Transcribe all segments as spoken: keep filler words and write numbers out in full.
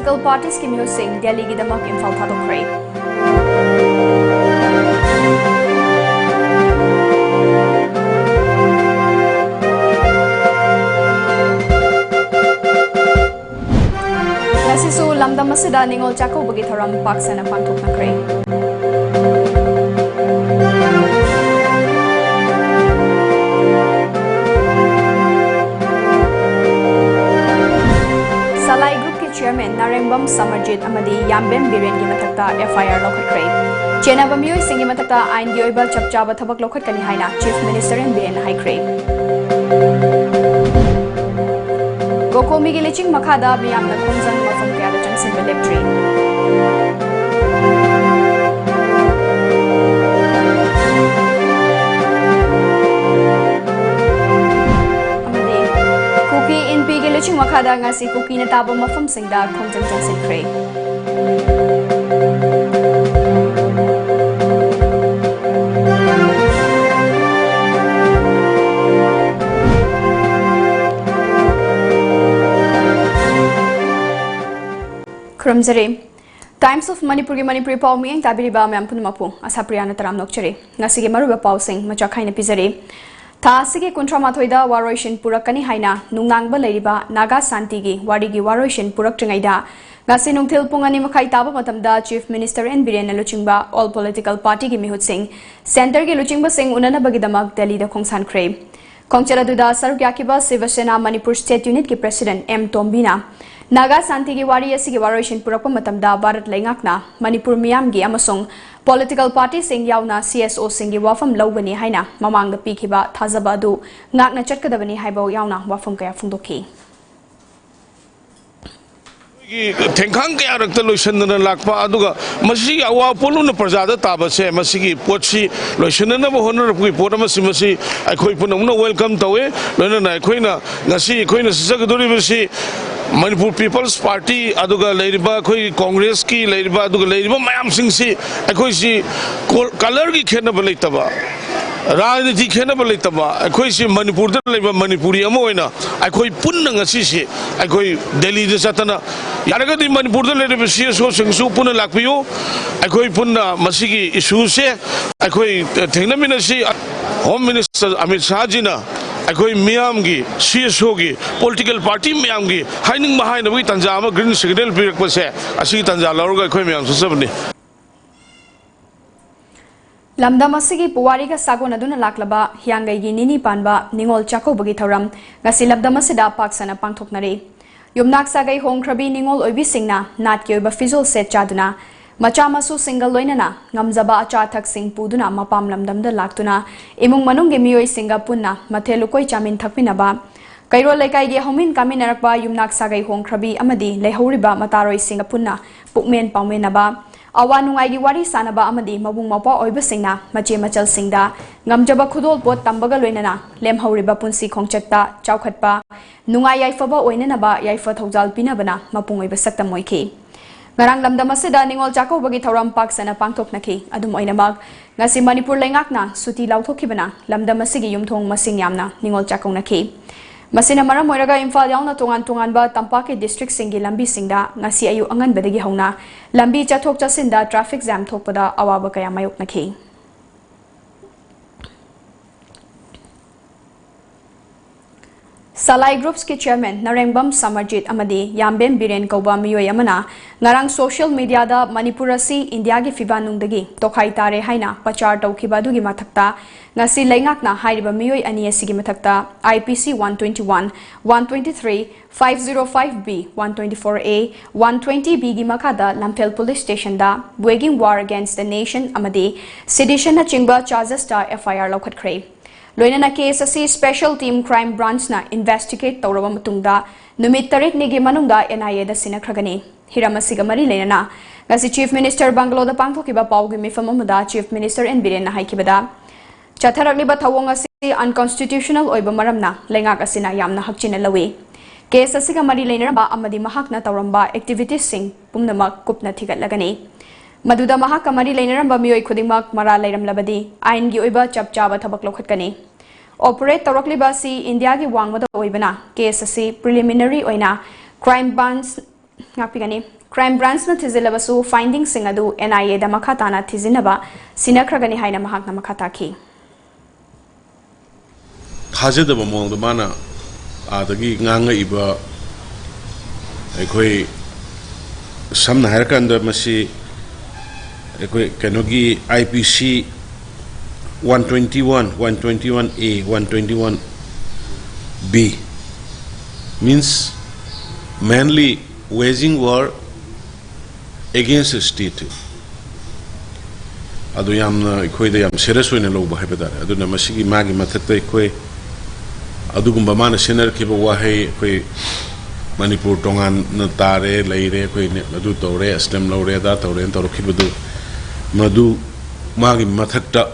Political parties ꯀꯤ ꯃꯤꯍꯨꯠꯁꯤꯡ ꯗꯦꯜꯂꯤꯒꯤꯗꯃꯛ ꯏꯝꯐꯥꯜ ꯊꯥꯗꯣꯛꯈ꯭ꯔꯦ꯫ ꯉꯁꯤꯁꯨ ꯂꯝꯗꯝ ꯑꯁꯤꯗ ꯅꯤꯉꯣꯜ ꯆꯥꯛꯀꯧꯕꯒꯤ ꯊꯧꯔꯝ ꯄꯥꯛ ꯁꯟꯅ ꯄꯥꯡꯊꯣꯛꯅꯈ꯭ꯔꯦ꯫ ꯁꯂꯥꯏ ꯒ꯭ꯔꯨꯞꯀꯤ ꯆꯤꯌꯔꯃꯦꯟ ꯅꯥꯔꯦꯡꯕꯝ ꯁꯃꯔꯖꯤꯠ ꯑꯃꯗꯤ ꯌꯥꯝꯕꯦꯝ ꯕꯤꯔꯦꯟꯒꯤ ꯃꯊꯛꯇ ꯑꯦꯐ ꯑꯥꯏ ꯑꯥꯔ ꯂꯧꯈꯠꯈ꯭ꯔꯦ꯫ ꯆꯦꯟꯅꯕ ꯃꯤꯑꯣꯏꯁꯤꯡꯒꯤ ꯃꯊꯛꯇ ꯑꯥꯏꯟꯒꯤ ꯑꯣꯏꯕ ꯆꯞ ꯆꯥꯕ ꯊꯕꯛ ꯂꯧꯈꯠꯀꯅꯤ ꯍꯥꯏꯅ ꯆꯤꯐ ꯃꯤꯅꯤꯁꯇꯔ ꯑꯦꯟ ꯕꯤꯔꯦꯟꯅ ꯍꯥꯏꯈ꯭ꯔꯦ꯫ ꯀꯣꯀꯣꯃꯤꯒꯤ ꯂꯩꯆꯤꯡ ꯃꯈꯥꯗ ꯃꯤꯌꯥꯝꯅ ꯈꯣꯡꯖꯪ ꯃꯐꯝ ꯀꯌꯥꯗ ꯆꯪꯁꯤꯟꯕ ꯂꯦꯞꯇ꯭ꯔꯤ꯫ ꯑꯃꯗꯤ ꯀꯨꯀꯤ ꯏꯟꯄꯤꯒꯤ ꯂꯩꯆꯤꯡ ꯃꯈꯥꯗ ꯉꯁꯤ ꯀꯨꯀꯤꯅ ꯇꯥꯕ ꯃꯐꯝꯁꯤꯡꯗ ꯈꯣꯡꯖꯪ ꯆꯪꯁꯤꯟꯈ꯭ꯔꯦ꯫ ꯈꯨꯔꯨꯝꯖꯔꯤ꯫ Times of ꯃꯅꯤꯄꯨꯔꯒꯤ ꯃꯅꯤꯄꯨꯔꯤ ꯄꯥꯎ ꯃꯤꯠꯌꯦꯡ ꯇꯥꯕꯤꯔꯤꯕ ꯃꯌꯥꯝ ꯄꯨꯝꯅꯃꯛꯄꯨ ꯑꯁꯥꯄ꯭ꯔꯤꯌꯥꯅ ꯇꯔꯥꯝꯅ ꯑꯣꯛꯆꯔꯤ꯫ ꯉꯁꯤꯒꯤ ꯃꯔꯨꯑꯣꯏꯕ ꯄꯥꯎꯁꯤꯡ ꯃꯆꯥꯛ ꯈꯥꯏꯅ ꯄꯤꯖꯔꯤ꯫ ꯊꯥ ꯑꯁꯤꯒꯤ ꯀꯨꯟꯊ꯭ꯔꯥ ꯃꯥꯊꯣꯏꯗ ꯋꯥꯔꯣꯏꯁꯤꯟ ꯄꯨꯔꯛꯀꯅꯤ ꯍꯥꯏꯅ ꯅꯨꯡꯅꯥꯡꯕ ꯂꯩꯔꯤꯕ ꯅꯥꯒꯥ ꯁꯥꯟꯇꯤꯒꯤ ꯋꯥꯔꯤꯒꯤ ꯋꯥꯔꯣꯏꯁꯤꯟ ꯄꯨꯔꯛꯇ꯭ꯔꯤꯉꯩꯗ ꯉꯁꯤ ꯅꯨꯡꯊꯤꯜ ꯄꯨꯡ ꯑꯅꯤ ꯃꯈꯥꯏ ꯇꯥꯕ ꯃꯇꯝꯗ ꯆꯤꯐ ꯃꯤꯅꯤꯁꯇꯔ ꯑꯦꯟ ꯕꯤꯔꯦꯟꯅ ꯂꯨꯆꯤꯡꯕ ꯑꯣꯜ ꯄꯣꯂꯤꯇꯤꯀꯦꯜ ꯄꯥꯔꯇꯤꯒꯤ ꯃꯤꯍꯨꯠꯁꯤꯡ ꯁꯦꯟꯇꯔꯒꯤ ꯂꯨꯆꯤꯡꯕꯁꯤꯡ ꯎꯅꯅꯕꯒꯤꯗꯃꯛ ꯗꯦꯜꯂꯤꯗ ꯈꯣꯡꯁꯥꯟꯈ꯭ꯔꯦ꯫ ꯈꯣꯡꯆꯠ ꯑꯗꯨꯗ ꯁꯔꯨꯛ ꯌꯥꯈꯤꯕ ꯁꯤꯕ ꯁꯦꯅꯥ ꯃꯅꯤꯄꯨꯔ ꯁ꯭ꯇꯦꯠ ꯌꯨꯅꯤꯠꯀꯤ ꯄ꯭ꯔꯁꯤꯗꯦꯟꯠ ꯑꯦꯝ ꯇꯣꯝꯕꯤꯅ ꯅꯥꯒꯥ ꯁꯥꯟꯇꯤꯒꯤ ꯋꯥꯔꯤ ꯑꯁꯤꯒꯤ ꯋꯥꯔꯣꯏꯁꯤꯟ ꯄꯨꯔꯛꯄ ꯃꯇꯝꯗ ꯚꯥꯔꯠ ꯂꯩꯉꯥꯛꯅ ꯃꯅꯤꯄꯨꯔ ꯃꯤꯌꯥꯝꯒꯤ ꯑꯃꯁꯨꯡ ꯄꯣꯂꯤꯇꯤꯀꯦꯜ ꯄꯥꯔꯇꯤꯁꯤꯡ ꯌꯥꯎꯅ ꯁꯤ ꯑꯦꯁ ꯑꯣꯁꯤꯡꯒꯤ ꯋꯥꯐꯝ ꯂꯧꯒꯅꯤ ꯍꯥꯏꯅ ꯃꯃꯥꯡꯗ ꯄꯤꯈꯤꯕ ꯊꯥꯖꯕ ꯑꯗꯨ ꯉꯥꯛꯅ ꯆꯠꯀꯗꯕꯅꯤ ꯍꯥꯏꯕ ꯌꯥꯎꯅ ꯋꯥꯐꯝ ꯀꯌꯥ ꯐꯣꯡꯗꯣꯛꯈꯤ꯫ ꯑꯩꯈꯣꯏꯒꯤ ꯊꯦꯡꯈꯥꯡ ꯀꯌꯥꯔꯛꯇ ꯂꯣꯏꯁꯤꯟꯗꯅ ꯂꯥꯛꯄ, ꯑꯗꯨꯒ ꯃꯁꯤꯒꯤ ꯑꯋꯥ ꯄꯣꯠꯂꯨꯝꯅ ꯄ꯭ꯔꯖꯥꯗ ꯇꯥꯕꯁꯦ, ꯃꯁꯤꯒꯤ ꯄꯣꯠꯁꯤ ꯂꯣꯏꯁꯤꯟꯅꯅꯕ ꯍꯣꯠꯅꯔꯛꯄꯒꯤ ꯄꯣꯠ ꯑꯃꯁꯤ, ꯃꯁꯤ ꯑꯩꯈꯣꯏ ꯄꯨꯝꯅꯃꯛꯅ ꯋꯦꯜꯀꯝ ꯇꯧꯋꯦ꯫ ꯂꯣꯏꯅꯅ ꯑꯩꯈꯣꯏꯅ ꯉꯁꯤ ꯑꯩꯈꯣꯏꯅ ꯆꯠꯆꯒꯗꯧꯔꯤꯕꯁꯤ ꯃꯅꯤꯄꯨꯔ ꯄꯤꯄꯜꯁ ꯄꯥꯔꯇꯤ, ꯑꯗꯨꯒ ꯂꯩꯔꯤꯕ ꯑꯩꯈꯣꯏꯒꯤ ꯀꯣꯡꯒ꯭ꯔꯦꯁꯀꯤ ꯂꯩꯔꯤꯕ, ꯑꯗꯨꯒ ꯂꯩꯔꯤꯕ ꯃꯌꯥꯝꯁꯤꯡꯁꯤ ꯑꯩꯈꯣꯏꯁꯤ ꯀꯣ-, ꯀꯂꯔꯒꯤ ꯈꯦꯠꯅꯕ ꯂꯩꯇꯕ, ꯔꯥꯖꯅꯤꯇꯤ ꯈꯦꯠꯅꯕ ꯂꯩꯇꯕ, ꯑꯩꯈꯣꯏꯁꯤ ꯃꯅꯤꯄꯨꯔꯗ ꯂꯩꯕ ꯃꯅꯤꯄꯨꯔꯤ ꯑꯃ ꯑꯣꯏꯅ ꯑꯩꯈꯣꯏ ꯄꯨꯟꯅ ꯉꯁꯤꯁꯤ ꯑꯩꯈꯣꯏ ꯗꯦꯜꯂꯤꯗ ꯆꯠꯇꯅ ꯌꯥꯔꯒꯗꯤ ꯃꯅꯤꯄꯨꯔꯗ ꯂꯩꯔꯤꯕ ꯁꯤ ꯑꯦꯁ ꯑꯣꯁꯤꯡꯁꯨ ꯄꯨꯟꯅ ꯂꯥꯛꯄꯤꯌꯨ꯫ ꯑꯩꯈꯣꯏ ꯄꯨꯟꯅ ꯃꯁꯤꯒꯤ ꯏꯁꯨꯁꯦ ꯑꯩꯈꯣꯏ ꯊꯦꯡꯅꯃꯤꯟꯅꯁꯤ꯫ ꯍꯣꯝ ꯃꯤꯅꯤꯁꯇꯔ ꯑꯃꯤꯠ ꯁꯥꯍꯖꯤꯅ ꯑꯩꯈꯣꯏ ꯃꯤꯌꯥꯝꯒꯤ, ꯁꯤ ꯑꯦꯁ ꯑꯣꯒꯤ, ꯄꯣꯂꯤꯇꯤꯀꯦꯜ ꯄꯥꯔꯇꯤ ꯃꯌꯥꯝꯒꯤ ꯍꯥꯏꯅꯤꯡꯕ ꯍꯥꯏꯅꯕꯒꯤ ꯇꯥꯟꯖꯥ ꯑꯃ ꯒ꯭ꯔꯤꯟ ꯁꯤꯒꯅꯦꯜ ꯄꯤꯔꯛꯄꯁꯦ, ꯑꯁꯤꯒꯤ ꯇꯥꯟꯖꯥ ꯂꯧꯔꯒ ꯑꯩꯈꯣꯏ ꯃꯌꯥꯝ ꯆꯠꯆꯕꯅꯤ꯫ ꯂꯝꯗꯝ ꯑꯁꯤꯒꯤ ꯄꯨꯋꯥꯔꯤꯒ ꯁꯥꯒꯣꯟꯅꯗꯨꯅ ꯂꯥꯛꯂꯕ ꯍꯤꯌꯥꯡꯒꯩꯒꯤ ꯅꯤꯅꯤ ꯄꯥꯟꯕ ꯅꯤꯉꯣꯜ ꯆꯥꯛꯀꯧꯕꯒꯤ ꯊꯧꯔꯝ ꯉꯁꯤ ꯂꯝꯗꯝ ꯑꯁꯤꯗ ꯄꯥꯛ ꯁꯟꯅ ꯄꯥꯡꯊꯣꯛꯅꯔꯤ꯫ ꯌꯨꯝꯅꯥꯛ ꯁꯥꯒꯩ ꯍꯣꯡꯈ꯭ꯔꯕꯤ ꯅꯤꯉꯣꯜ ꯑꯣꯏꯕꯤꯁꯤꯡꯅ ꯅꯥꯠꯀꯤ ꯑꯣꯏꯕ ꯐꯤꯖꯣꯜ ꯁꯦꯠ ꯆꯥꯗꯨꯅ, ꯃꯆꯥ ꯃꯁꯨꯁꯤꯡꯒ ꯂꯣꯏꯅꯅ ꯉꯝꯖꯕ ꯑꯆꯥ ꯑꯊꯛꯁꯤꯡ ꯄꯨꯗꯨꯅ ꯃꯄꯥꯝ ꯂꯝꯗꯝꯗ ꯂꯥꯛꯇꯨꯅ ꯏꯃꯨꯡ ꯃꯅꯨꯡꯒꯤ ꯃꯤꯑꯣꯏꯁꯤꯡꯒ ꯄꯨꯟꯅ ꯃꯊꯦꯜ ꯂꯨꯀꯣꯏ ꯆꯥꯃꯤꯟ ꯊꯛꯃꯤꯟꯅꯕ, ꯀꯩꯔꯣꯜ ꯂꯩꯀꯥꯏꯒꯤ ꯍꯧꯃꯤꯟ ꯀꯥꯃꯤꯟꯅꯔꯛꯄ ꯌꯨꯝꯅꯥꯛ ꯁꯥꯒꯩ ꯍꯣꯡꯈ꯭ꯔꯕꯤ ꯑꯃꯗꯤ ꯂꯩꯍꯧꯔꯤꯕ ꯃꯇꯥꯔꯣꯏꯁꯤꯡꯒ ꯄꯨꯟꯅ ꯄꯨꯛꯃꯦꯟ ꯄꯥꯎꯃꯤꯟꯅꯕ, ꯑꯋꯥ ꯅꯨꯡꯉꯥꯏꯒꯤ ꯋꯥꯔꯤ ꯁꯥꯅꯕ ꯑꯃꯗꯤ ꯃꯕꯨꯡ ꯃꯧꯄ꯭ꯋꯥ ꯑꯣꯏꯕꯁꯤꯡꯅ ꯃꯆꯦ ꯃꯆꯜꯁꯤꯡꯗ ꯉꯝꯖꯕ ꯈꯨꯗꯣꯜ ꯄꯣꯠ ꯇꯝꯕꯒ ꯂꯣꯏꯅꯅ ꯂꯦꯝꯍꯧꯔꯤꯕ ꯄꯨꯟꯁꯤ ꯈꯣꯡꯆꯠꯇ ꯆꯥꯎꯈꯠꯄ, ꯅꯨꯡꯉꯥꯏ ꯌꯥꯏꯐꯕ ꯑꯣꯏꯅꯅꯕ ꯌꯥꯏꯐ ꯊꯧꯖꯥꯜ ꯄꯤꯅꯕꯅ ꯃꯄꯨꯡ ꯑꯣꯏꯕ ꯁꯛꯇꯝ ꯑꯣꯏꯈꯤ꯫ ꯉꯔꯥꯡ ꯂꯝꯗꯝ ꯑꯁꯤꯗ ꯅꯤꯉꯣꯜ ꯆꯥꯛꯀꯧꯕꯒꯤ ꯊꯧꯔꯝ ꯄꯥꯛ ꯁꯟꯅ ꯄꯥꯡꯊꯣꯛꯅꯈꯤ꯫ ꯑꯗꯨꯝ ꯑꯣꯏꯅꯃꯛ, ꯉꯁꯤ ꯃꯅꯤꯄꯨꯔ ꯂꯩꯉꯥꯛꯅ ꯁꯨꯇꯤ ꯂꯥꯎꯊꯣꯛꯈꯤꯕꯅ ꯂꯝꯗꯝ ꯑꯁꯤꯒꯤ ꯌꯨꯝꯊꯣꯡ ꯃꯁꯤꯡ ꯌꯥꯝꯅ ꯅꯤꯉꯣꯜ ꯆꯥꯛꯀꯧꯅꯈꯤ꯫ ꯃꯁꯤꯅ ꯃꯔꯝ ꯑꯣꯏꯔꯒ ꯏꯝꯐꯥꯜ ꯌꯥꯎꯅ ꯇꯣꯉꯥꯟ ꯇꯣꯉꯥꯟꯕ ꯇꯝꯄꯥꯛꯀꯤ ꯗꯤꯁꯇ꯭ꯔꯤꯛꯁꯤꯡꯒꯤ ꯂꯝꯕꯤꯁꯤꯡꯗ ꯉꯁꯤ ꯑꯌꯨꯛ ꯑꯉꯟꯕꯗꯒꯤ ꯍꯧꯅ ꯂꯝꯕꯤ ꯆꯠꯊꯣꯛ ꯆꯠꯁꯤꯟꯗ ꯇ꯭ꯔꯥꯐꯤꯛ ꯖꯥꯝ ꯊꯣꯛꯄꯗ ꯑꯋꯥꯕ ꯀꯌꯥ ꯃꯥꯌꯣꯛꯅꯈꯤ꯫ ꯁꯂꯥꯏ ꯒ꯭ꯔꯨꯞꯁꯀꯤ ꯆꯤꯌꯔꯃꯦꯟ ꯅꯔꯦꯡꯕꯝ ꯁꯃꯔꯖꯤꯠ ꯑꯃꯗꯤ ꯌꯥꯝꯕꯦꯝ ꯕꯤꯔꯦꯟ ꯀꯧꯕ ꯃꯤꯑꯣꯏ ꯑꯃꯅ ꯉꯔꯥꯡ ꯁꯣꯁꯤꯌꯦꯜ ꯃꯤꯗꯤꯌꯥꯗ ꯃꯅꯤꯄꯨꯔ ꯑꯁꯤ ꯏꯟꯗꯤꯌꯥꯒꯤ ꯐꯤꯕꯥꯟꯅꯨꯡꯗꯒꯤ ꯇꯣꯈꯥꯏ ꯇꯥꯔꯦ ꯍꯥꯏꯅ ꯄ꯭ꯔꯆꯥꯔ ꯇꯧꯈꯤꯕ ꯑꯗꯨꯒꯤ ꯃꯊꯛꯇ, ꯉꯁꯤ ꯂꯩꯉꯥꯛꯅ ꯍꯥꯏꯔꯤꯕ ꯃꯤꯑꯣꯏ ꯑꯅꯤ ꯑꯁꯤꯒꯤ ꯃꯊꯛꯇ I P C one twenty one, one twenty three, five zero five B, one twenty four A, one twenty B ꯒꯤ ꯃꯈꯥꯗ ꯂꯝꯐꯦꯜ police ꯁ꯭ꯇꯦꯁꯟꯗ Waging War Against the Nation ꯑꯃꯗꯤ Seditionꯅꯆꯤꯡꯕ ꯆꯥꯔꯖꯦꯁꯇ F I R ꯂꯧꯈꯠꯈ꯭ꯔꯦ꯫ ꯂꯣꯏꯅꯅ ꯀꯦꯁ ꯑꯁꯤ ꯁ꯭ꯄꯦꯁꯦꯜ ꯇꯤꯝ ꯀ꯭ꯔꯥꯏꯝ ꯕ꯭ꯔꯥꯟꯆꯅ ꯏꯟꯚꯦꯁꯇꯤꯒꯦꯠ ꯇꯧꯔꯕ ꯃꯇꯨꯡꯗ ꯅꯨꯃꯤꯠ ꯇꯔꯦꯠꯅꯤꯒꯤ ꯃꯅꯨꯡꯗ N I Aꯗ ꯁꯤꯟꯅꯈ꯭ꯔꯒꯅꯤ꯫ ꯍꯤꯔꯝ ꯑꯁꯤꯒ ꯃꯔꯤ ꯂꯩꯅꯅ ꯉꯁꯤ ꯆꯤꯐ ꯃꯤꯅꯤꯁꯇꯔ ꯕꯪꯒꯂꯣꯗ ꯄꯥꯡꯊꯣꯛꯈꯤꯕ ꯄꯥꯎꯒꯤ ꯃꯤꯐꯝ ꯑꯃꯗ ꯆꯤꯐ ꯃꯤꯅꯤꯁꯇꯔ ꯑꯦꯟ ꯕꯤꯔꯦꯟꯅ ꯍꯥꯏꯈꯤꯕꯗ, ꯆꯠꯊꯔꯛꯂꯤꯕ ꯊꯧꯑꯣꯡ ꯑꯁꯤ ꯑꯟꯀꯣꯟꯁꯇꯤꯇ꯭ꯌꯨꯁꯅꯦꯜ ꯑꯣꯏꯕ ꯃꯔꯝꯅ ꯂꯩꯉꯥꯛ ꯑꯁꯤꯅ ꯌꯥꯝꯅ ꯍꯛꯆꯤꯟꯅ ꯂꯧꯏ꯫ ꯀꯦꯁ ꯑꯁꯤꯒ ꯃꯔꯤ ꯂꯩꯅꯔꯝꯕ ꯑꯃꯗꯤ ꯃꯍꯥꯛꯅ ꯇꯧꯔꯝꯕ ꯑꯦꯛꯇꯤꯚꯤꯇꯤꯁꯁꯤꯡ ꯄꯨꯝꯅꯃꯛ ꯀꯨꯞꯅ ꯊꯤꯒꯠꯂꯒꯅꯤ꯫ ꯃꯗꯨꯗ ꯃꯍꯥꯛꯀ ꯃꯔꯤ ꯂꯩꯅꯔꯝꯕ ꯃꯤꯑꯣꯏ ꯈꯨꯗꯤꯡꯃꯛ ꯃꯔꯥꯜ ꯂꯩꯔꯝꯂꯕꯗꯤ ꯑꯥꯏꯟꯒꯤ ꯑꯣꯏꯕ ꯆꯞ ꯆꯥꯕ ꯊꯕꯛ ꯂꯧꯈꯠꯀꯅꯤ꯫ ꯑꯣꯄꯔꯦꯠ ꯇꯧꯔꯛꯂꯤꯕ ꯑꯁꯤ ꯏꯟꯗꯤꯌꯥꯒꯤ ꯋꯥꯡꯃꯗ ꯑꯣꯏꯕꯅ ꯀꯦꯁ ꯑꯁꯤ ꯄ꯭ꯔꯤꯂꯤꯃꯤꯅꯔꯤ ꯑꯣꯏꯅ ꯀ꯭ꯔꯥꯏꯝ ꯕ꯭ꯔꯥꯟꯆ ꯉꯥꯛꯄꯤꯒꯅꯤ꯫ Crime Branchꯅ ꯊꯤꯖꯤꯜꯂꯕꯁꯨ findingꯁꯤꯡ ꯑꯗꯨ NIAꯗ ꯃꯈꯥ ꯇꯥꯅ ꯊꯤꯖꯤꯟꯅꯕ ꯁꯤꯟꯅꯈ꯭ꯔꯒꯅꯤ ꯍꯥꯏꯅ ꯃꯍꯥꯛꯅ ꯃꯈꯥ ꯇꯥꯈꯤ꯫ ꯊꯥꯖꯗꯕ ꯃꯑꯣꯡꯗ ꯃꯥꯅ ꯑꯥꯗꯒꯤ ꯉꯥꯡꯉꯛꯏꯕ, ꯑꯩꯈꯣꯏ ꯁꯝꯅ ꯍꯥꯏꯔꯀꯥꯟꯗ ꯃꯁꯤ ꯑꯩꯈꯣꯏ ꯀꯩꯅꯣꯒꯤ IPC one twenty one, one twenty one A, one twenty one B, means manly waging war against the state. ꯑꯗꯨ ꯌꯥꯝꯅ ꯑꯩꯈꯣꯏꯗ ꯌꯥꯝ serious ꯑꯣꯏꯅ ꯂꯧꯕ ꯍꯥꯏꯕ ꯇꯥꯔꯦ꯫ ꯑꯗꯨꯅ ꯃꯁꯤꯒꯤ ꯃꯥꯒꯤ ꯃꯊꯛꯇ ꯑꯩꯈꯣꯏ ꯑꯗꯨꯒꯨꯝꯕ ꯃꯥꯅ ꯁꯤꯖꯤꯟꯅꯔꯛꯈꯤꯕ ꯋꯥꯍꯩ, ꯑꯩꯈꯣꯏ ꯃꯅꯤꯄꯨꯔ ꯇꯣꯉꯥꯟꯅ ꯇꯥꯔꯦ, ꯂꯩꯔꯦ, ꯑꯩꯈꯣꯏ ꯑꯗꯨ ꯇꯧꯔꯦ, ꯑꯁꯂꯝ ꯂꯧꯔꯦ, ꯑꯗꯥ ꯇꯧꯔꯦꯅ ꯇꯧꯔꯛꯈꯤꯕꯗꯨ, ꯃꯗꯨ ꯃꯥꯒꯤ ꯃꯊꯛꯇ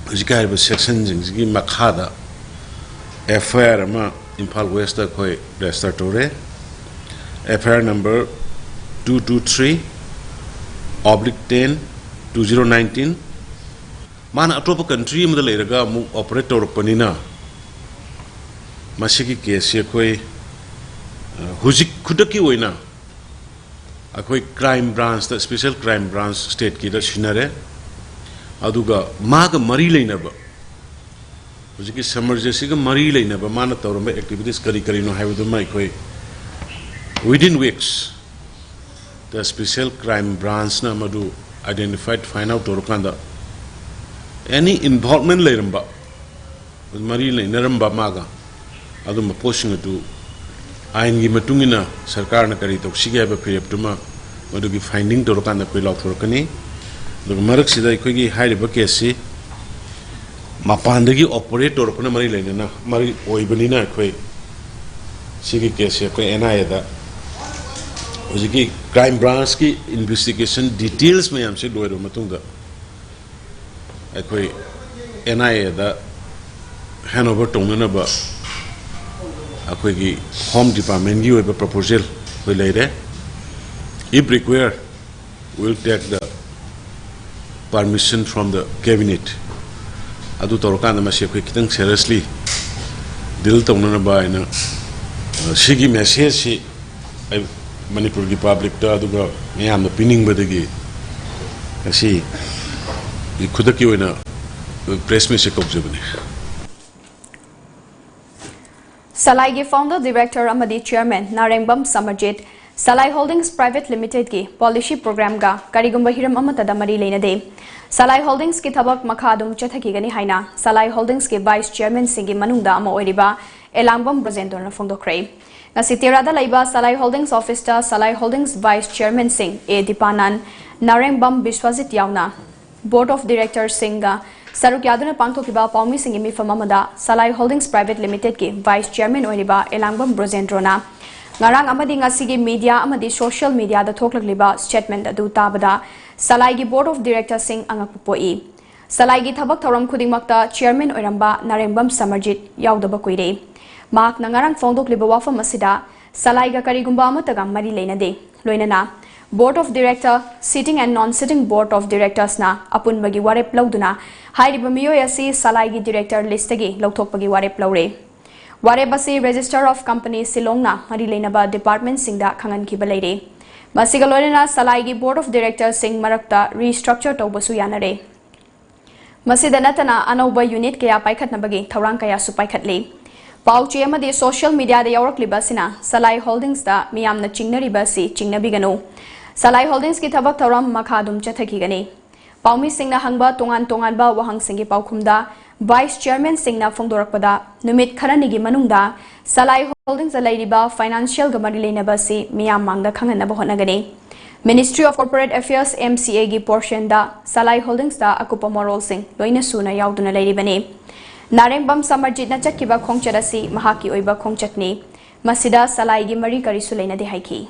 ꯍꯧꯖꯤꯛ ꯍꯥꯏꯔꯤꯕ sectionꯁꯤꯡꯁꯤꯒꯤ ꯃꯈꯥꯗ FIR ꯑꯃ ꯏꯝꯐꯥꯜ Westꯇ ꯑꯩꯈꯣꯏ register ꯇꯧꯔꯦ꯫ FIR number two two three oblique ten two zero nineteen꯫ ꯃꯥꯅ ꯑꯇꯣꯞꯄ country ꯑꯃꯗ ꯂꯩꯔꯒ ꯑꯃꯨꯛ operate ꯇꯧꯔꯛꯄꯅꯤꯅ ꯃꯁꯤꯒꯤ caseꯁꯤ ꯑꯩꯈꯣꯏ, ꯑ, ꯍꯧꯖꯤꯛ ꯈꯨꯗꯛꯀꯤ ꯑꯣꯏꯅ ꯑꯩꯈꯣꯏ Crime Branchꯇ, Special Crime Branch stateꯀꯤꯗ ꯁꯤꯟꯅꯔꯦ꯫ ꯑꯗꯨꯒ ꯃꯥꯒ ꯃꯔꯤ ꯂꯩꯅꯕ, ꯍꯧꯖꯤꯛꯀꯤ ꯁꯃꯔꯖꯤꯠꯁꯤꯒ ꯃꯔꯤ ꯂꯩꯅꯕ ꯃꯥꯅ ꯇꯧꯔꯝꯕ activities ꯀꯔꯤ ꯀꯔꯤꯅꯣ ꯍꯥꯏꯕꯗꯨꯃ ꯑꯩꯈꯣꯏ within weeks the Special Crime Branchꯅ ꯃꯗꯨ identified, find out ꯇꯧꯔꯀꯥꯟꯗ any involvement ꯂꯩꯔꯝꯕ, ꯃꯔꯤ ꯂꯩꯅꯔꯝꯕ ꯃꯥꯒ, ꯑꯗꯨꯝꯕ ꯄꯣꯠꯁꯤꯡ ꯑꯗꯨ ꯑꯥꯏꯟꯒꯤ ꯃꯇꯨꯡ ꯏꯟꯅ ꯁꯔꯀꯥꯔꯅ ꯀꯔꯤ ꯇꯧꯁꯤꯒꯦ ꯍꯥꯏꯕ ꯐꯤꯔꯦꯞꯇꯨꯃ ꯃꯗꯨꯒꯤ finding ꯇꯧꯔꯀꯥꯟꯗ ꯑꯩꯈꯣꯏ ꯂꯥꯎꯊꯣꯔꯛꯀꯅꯤ꯫ ꯑꯗꯨꯒ ꯃꯔꯛꯁꯤꯗ ꯑꯩꯈꯣꯏꯒꯤ ꯍꯥꯏꯔꯤꯕ caseꯁꯤ ꯃꯄꯥꯟꯗꯒꯤ operate ꯇꯧꯔꯛꯄꯅ ꯃꯔꯤ ꯂꯩꯅꯅ, ꯃꯔꯤ ꯑꯣꯏꯕꯅꯤꯅ ꯑꯩꯈꯣꯏ ꯁꯤꯒꯤ caseꯁꯦ ꯑꯩꯈꯣꯏ NIAꯗ ꯍꯧꯖꯤꯛꯀꯤ Crime Branchꯀꯤ investigation details ꯃꯌꯥꯝꯁꯦ ꯂꯣꯏꯔꯕ ꯃꯇꯨꯡꯗ ꯑꯩꯈꯣꯏ NIAꯗ handover ꯇꯧꯅꯅꯕ ꯑꯩꯈꯣꯏꯒꯤ Home Departmentꯀꯤ ꯑꯣꯏꯕ proposal ꯑꯩꯈꯣꯏ ꯂꯩꯔꯦ꯫ If required, will take the permission from the cabinet꯫ ꯑꯗꯨ ꯇꯧꯔꯀꯥꯟꯗ ꯃꯁꯤ ꯑꯩꯈꯣꯏ ꯈꯤꯇꯪ seriously deal ꯇꯧꯅꯅꯕ ꯍꯥꯏꯅ, ꯑ, ꯁꯤꯒꯤ messageꯁꯤ ꯑꯩ ꯃꯅꯤꯄꯨꯔꯒꯤ ꯄꯕ꯭ꯂꯤꯛꯇ ꯑꯗꯨꯒ ꯃꯌꯥꯝꯅ ꯄꯤꯅꯤꯡꯕꯗꯒꯤ ꯉꯁꯤ ꯈꯨꯗꯛꯀꯤ ꯑꯣꯏꯅ ꯄ꯭ꯔꯦꯁ ꯃꯤꯠꯁꯦ ꯀꯧꯖꯕꯅꯤ꯫ ꯁꯂꯥꯏꯒꯤ ꯐꯥꯎꯟꯗꯔ ꯗꯤꯔꯦꯛꯇꯔ ꯑꯃꯗꯤ ꯆꯤꯌꯔꯃꯦꯟ ꯅꯥꯔꯦꯡꯕꯝ ꯁꯃꯔꯖꯤꯠ ꯁꯂꯥꯏ ꯍꯣꯜꯗꯤꯡꯁ ꯄ꯭ꯔꯥꯏꯚꯦꯠ ꯂꯤꯃꯤꯇꯦꯗꯀꯤ ꯄꯣꯂꯤꯁꯤ ꯄ꯭ꯔꯣꯒ꯭ꯔꯥꯝꯒ ꯀꯔꯤꯒꯨꯝꯕ ꯍꯤꯔꯝ ꯑꯃꯠꯇꯗ ꯃꯔꯤ ꯂꯩꯅꯗꯦ꯫ ꯁꯂꯥꯏ ꯍꯣꯜꯗꯤꯡꯁꯀꯤ ꯊꯕꯛ ꯃꯈꯥ ꯑꯗꯨꯝ ꯆꯠꯊꯈꯤꯒꯅꯤ ꯍꯥꯏꯅ ꯁꯂꯥꯏ ꯍꯣꯜꯗꯤꯡꯁꯀꯤ ꯚꯥꯏꯁ ꯆꯤꯌꯔꯃꯦꯟꯁꯤꯡꯒꯤ ꯃꯅꯨꯡꯗ ꯑꯃ ꯑꯣꯏꯔꯤꯕ ꯑꯦꯂꯥꯡꯕꯝ ꯕ꯭ꯔꯖꯦꯟꯗ꯭ꯔꯣꯅ ꯐꯣꯡꯗꯣꯛꯈ꯭ꯔꯦ꯫ ꯉꯁꯤ ꯇꯦꯔꯥꯗ ꯂꯩꯕ ꯁꯂꯥꯏ ꯍꯣꯜꯗꯤꯡꯁ ꯑꯣꯐꯤꯁꯇ ꯁꯂꯥꯏ ꯍꯣꯜꯗꯤꯡꯁ ꯚꯥꯏꯁ ꯆꯤꯌꯔꯃꯦꯟꯁꯤꯡ ꯑꯦ ꯗꯤꯄꯥꯅꯟ, ꯅꯥꯔꯦꯡꯕꯝ ꯕꯤꯁ꯭ꯋꯖꯤꯠ ꯌꯥꯎꯅ ꯕꯣꯔꯗ ꯑꯣꯐ ꯗꯤꯔꯦꯛꯇꯔꯁꯤꯡꯒ ꯁꯔꯨꯛ ꯌꯥꯗꯨꯅ ꯄꯥꯡꯊꯣꯛꯈꯤꯕ ꯄꯥꯎꯃꯤꯁꯤꯡꯒꯤ ꯃꯤꯐꯝ ꯑꯃꯗ ꯁꯂꯥꯏ ꯍꯣꯜꯗꯤꯡꯁ ꯄ꯭ꯔꯥꯏꯚꯦꯠ ꯂꯤꯃꯤꯇꯦꯗꯀꯤ ꯚꯥꯏꯁ ꯆꯤꯌꯔꯃꯦꯟ ꯑꯣꯏꯔꯤꯕ ꯑꯦꯂꯥꯡꯕꯝ ꯕ꯭ꯔꯣꯖꯦꯟꯗ꯭ꯔꯣꯅ ꯉꯔꯥꯡ ꯑꯃꯗꯤ ꯉꯁꯤꯒꯤ ꯃꯤꯗꯤꯌꯥ ꯑꯃꯗꯤ ꯁꯣꯁꯤꯌꯦꯜ ꯃꯤꯗꯤꯌꯥꯗ ꯊꯣꯛꯂꯛꯂꯤꯕ ꯁ꯭ꯇꯦꯠꯃꯦꯟꯠ ꯑꯗꯨ ꯇꯥꯕꯗ ꯁꯂꯥꯏꯒꯤ ꯕꯣꯔꯗ ꯑꯣꯐ ꯗꯤꯔꯦꯛꯇꯔꯁꯤꯡ ꯑꯉꯛꯄ ꯄꯣꯛꯏ꯫ ꯁꯂꯥꯏꯒꯤ ꯊꯕꯛ ꯊꯧꯔꯝ ꯈꯨꯗꯤꯡꯃꯛꯇ ꯆꯤꯌꯔꯃꯦꯟ ꯑꯣꯏꯔꯝꯕ ꯅꯥꯔꯦꯡꯕꯝ ꯁꯃꯔꯖꯤꯠ ꯌꯥꯎꯗꯕ ꯀꯨꯏꯔꯦ꯫ ꯃꯍꯥꯛꯅ ꯉꯔꯥꯡ ꯐꯣꯡꯗꯣꯛꯂꯤꯕ ꯋꯥꯐꯝ ꯑꯁꯤꯗ ꯁꯂꯥꯏꯒ ꯀꯔꯤꯒꯨꯝꯕ ꯑꯃꯠꯇꯒ ꯃꯔꯤ ꯂꯩꯅꯗꯦ꯫ ꯂꯣꯏꯅꯅ Board of Director, Sitting and Non-Sitting Board of Directorsꯅ ꯑꯄꯨꯟꯕꯒꯤ ꯋꯥꯔꯦꯞ ꯂꯧꯗꯨꯅ ꯍꯥꯏꯔꯤꯕ ꯃꯤꯑꯣꯏ ꯑꯁꯤ ꯁꯂꯥꯏꯒꯤ ꯗꯤꯔꯦꯛꯇꯔ ꯂꯤꯁꯇꯒꯤ ꯂꯧꯊꯣꯛꯄꯒꯤ ꯋꯥꯔꯦꯞ ꯂꯧꯔꯦ꯫ ꯋꯥꯔꯦꯞ ꯑꯁꯤ Register of Company ꯁꯤꯂꯣꯡꯅ ꯃꯔꯤ ꯂꯩꯅꯕ ꯗꯤꯄꯥꯔꯠꯃꯦꯟꯠꯁꯤꯡꯗ ꯈꯪꯍꯟꯈꯤꯕ ꯂꯩꯔꯦ꯫ ꯃꯁꯤꯒ ꯂꯣꯏꯅꯅ ꯁꯂꯥꯏꯒꯤ Board of Directorsꯁꯤꯡ ꯃꯔꯛꯇ restructure ꯇꯧꯕꯁꯨ ꯌꯥꯅꯔꯦ꯫ ꯃꯁꯤꯗ ꯅꯠꯇꯅ ꯑꯅꯧꯕ ꯌꯨꯅꯤꯠ ꯀꯌꯥ ꯄꯥꯏꯈꯠꯅꯕꯒꯤ ꯊꯧꯔꯥꯡ ꯀꯌꯥꯁꯨ ꯄꯥꯏꯈꯠꯂꯤ꯫ ꯄꯥꯎ ꯆꯦ ꯑꯃꯗꯤ ꯁꯣꯁꯤꯌꯦꯜ ꯃꯤꯗꯤꯌꯥꯗ ꯌꯥꯎꯔꯛꯂꯤꯕ ꯑꯁꯤꯅ ꯁꯂꯥꯏ ꯍꯣꯜꯗꯤꯡꯁꯇ ꯃꯤꯌꯥꯝꯅ ꯆꯤꯡꯅꯔꯤꯕ ꯑꯁꯤ ꯆꯤꯡꯅꯕꯤꯒꯅꯨ꯫ ꯁꯂꯥꯏ ꯍꯣꯜꯗꯤꯡꯁꯀꯤ ꯊꯕꯛ ꯊꯧꯔꯝ ꯃꯈꯥ ꯑꯗꯨꯝ ꯆꯠꯊꯈꯤꯒꯅꯤ꯫ ꯄꯥꯎꯃꯤꯁꯤꯡꯅ ꯍꯪꯕ ꯇꯣꯉꯥꯟ ꯇꯣꯉꯥꯟꯕ ꯋꯥꯍꯪꯁꯤꯡꯒꯤ ꯄꯥꯎꯈꯨꯝꯗ ꯚꯥꯏꯁ ꯆꯤꯌꯔꯃꯦꯟꯁꯤꯡꯅ ꯐꯣꯡꯗꯣꯔꯛꯄꯗ ꯅꯨꯃꯤꯠ ꯈꯔꯅꯤꯒꯤ ꯃꯅꯨꯡꯗ ꯁꯂꯥꯏ ꯍꯣꯜꯗꯤꯡꯁꯇ ꯂꯩꯔꯤꯕ ꯐꯥꯏꯅꯥꯟꯁꯤꯌꯦꯜꯒ ꯃꯔꯤ ꯂꯩꯅꯕ ꯑꯁꯤ ꯃꯤꯌꯥꯝ ꯃꯥꯡꯗ ꯈꯪꯍꯟꯅꯕ ꯍꯣꯠꯅꯒꯅꯤ꯫ Ministry of Corporate Affairs, M C Aꯒꯤ ꯄꯣꯔꯁꯟꯗ ꯁꯂꯥꯏ ꯍꯣꯜꯗꯤꯡꯁꯇ ꯑꯀꯨꯞꯄ ꯃꯔꯣꯜꯁꯤꯡ ꯂꯣꯏꯅ ꯁꯨꯅ ꯌꯥꯎꯗꯨꯅ ꯂꯩꯔꯤꯕꯅꯤ꯫ ꯅꯥꯔꯦꯡꯕꯝ ꯁꯃꯔꯖꯤꯠꯅ ꯆꯠꯈꯤꯕ ꯈꯣꯡꯆꯠ ꯑꯁꯤ ꯃꯍꯥꯛꯀꯤ ꯑꯣꯏꯕ ꯈꯣꯡꯆꯠꯅꯤ꯫ ꯃꯁꯤꯗ ꯁꯂꯥꯏꯒꯤ ꯃꯔꯤ ꯀꯔꯤꯁꯨ ꯂꯩꯅꯗꯦ ꯍꯥꯏꯈꯤ꯫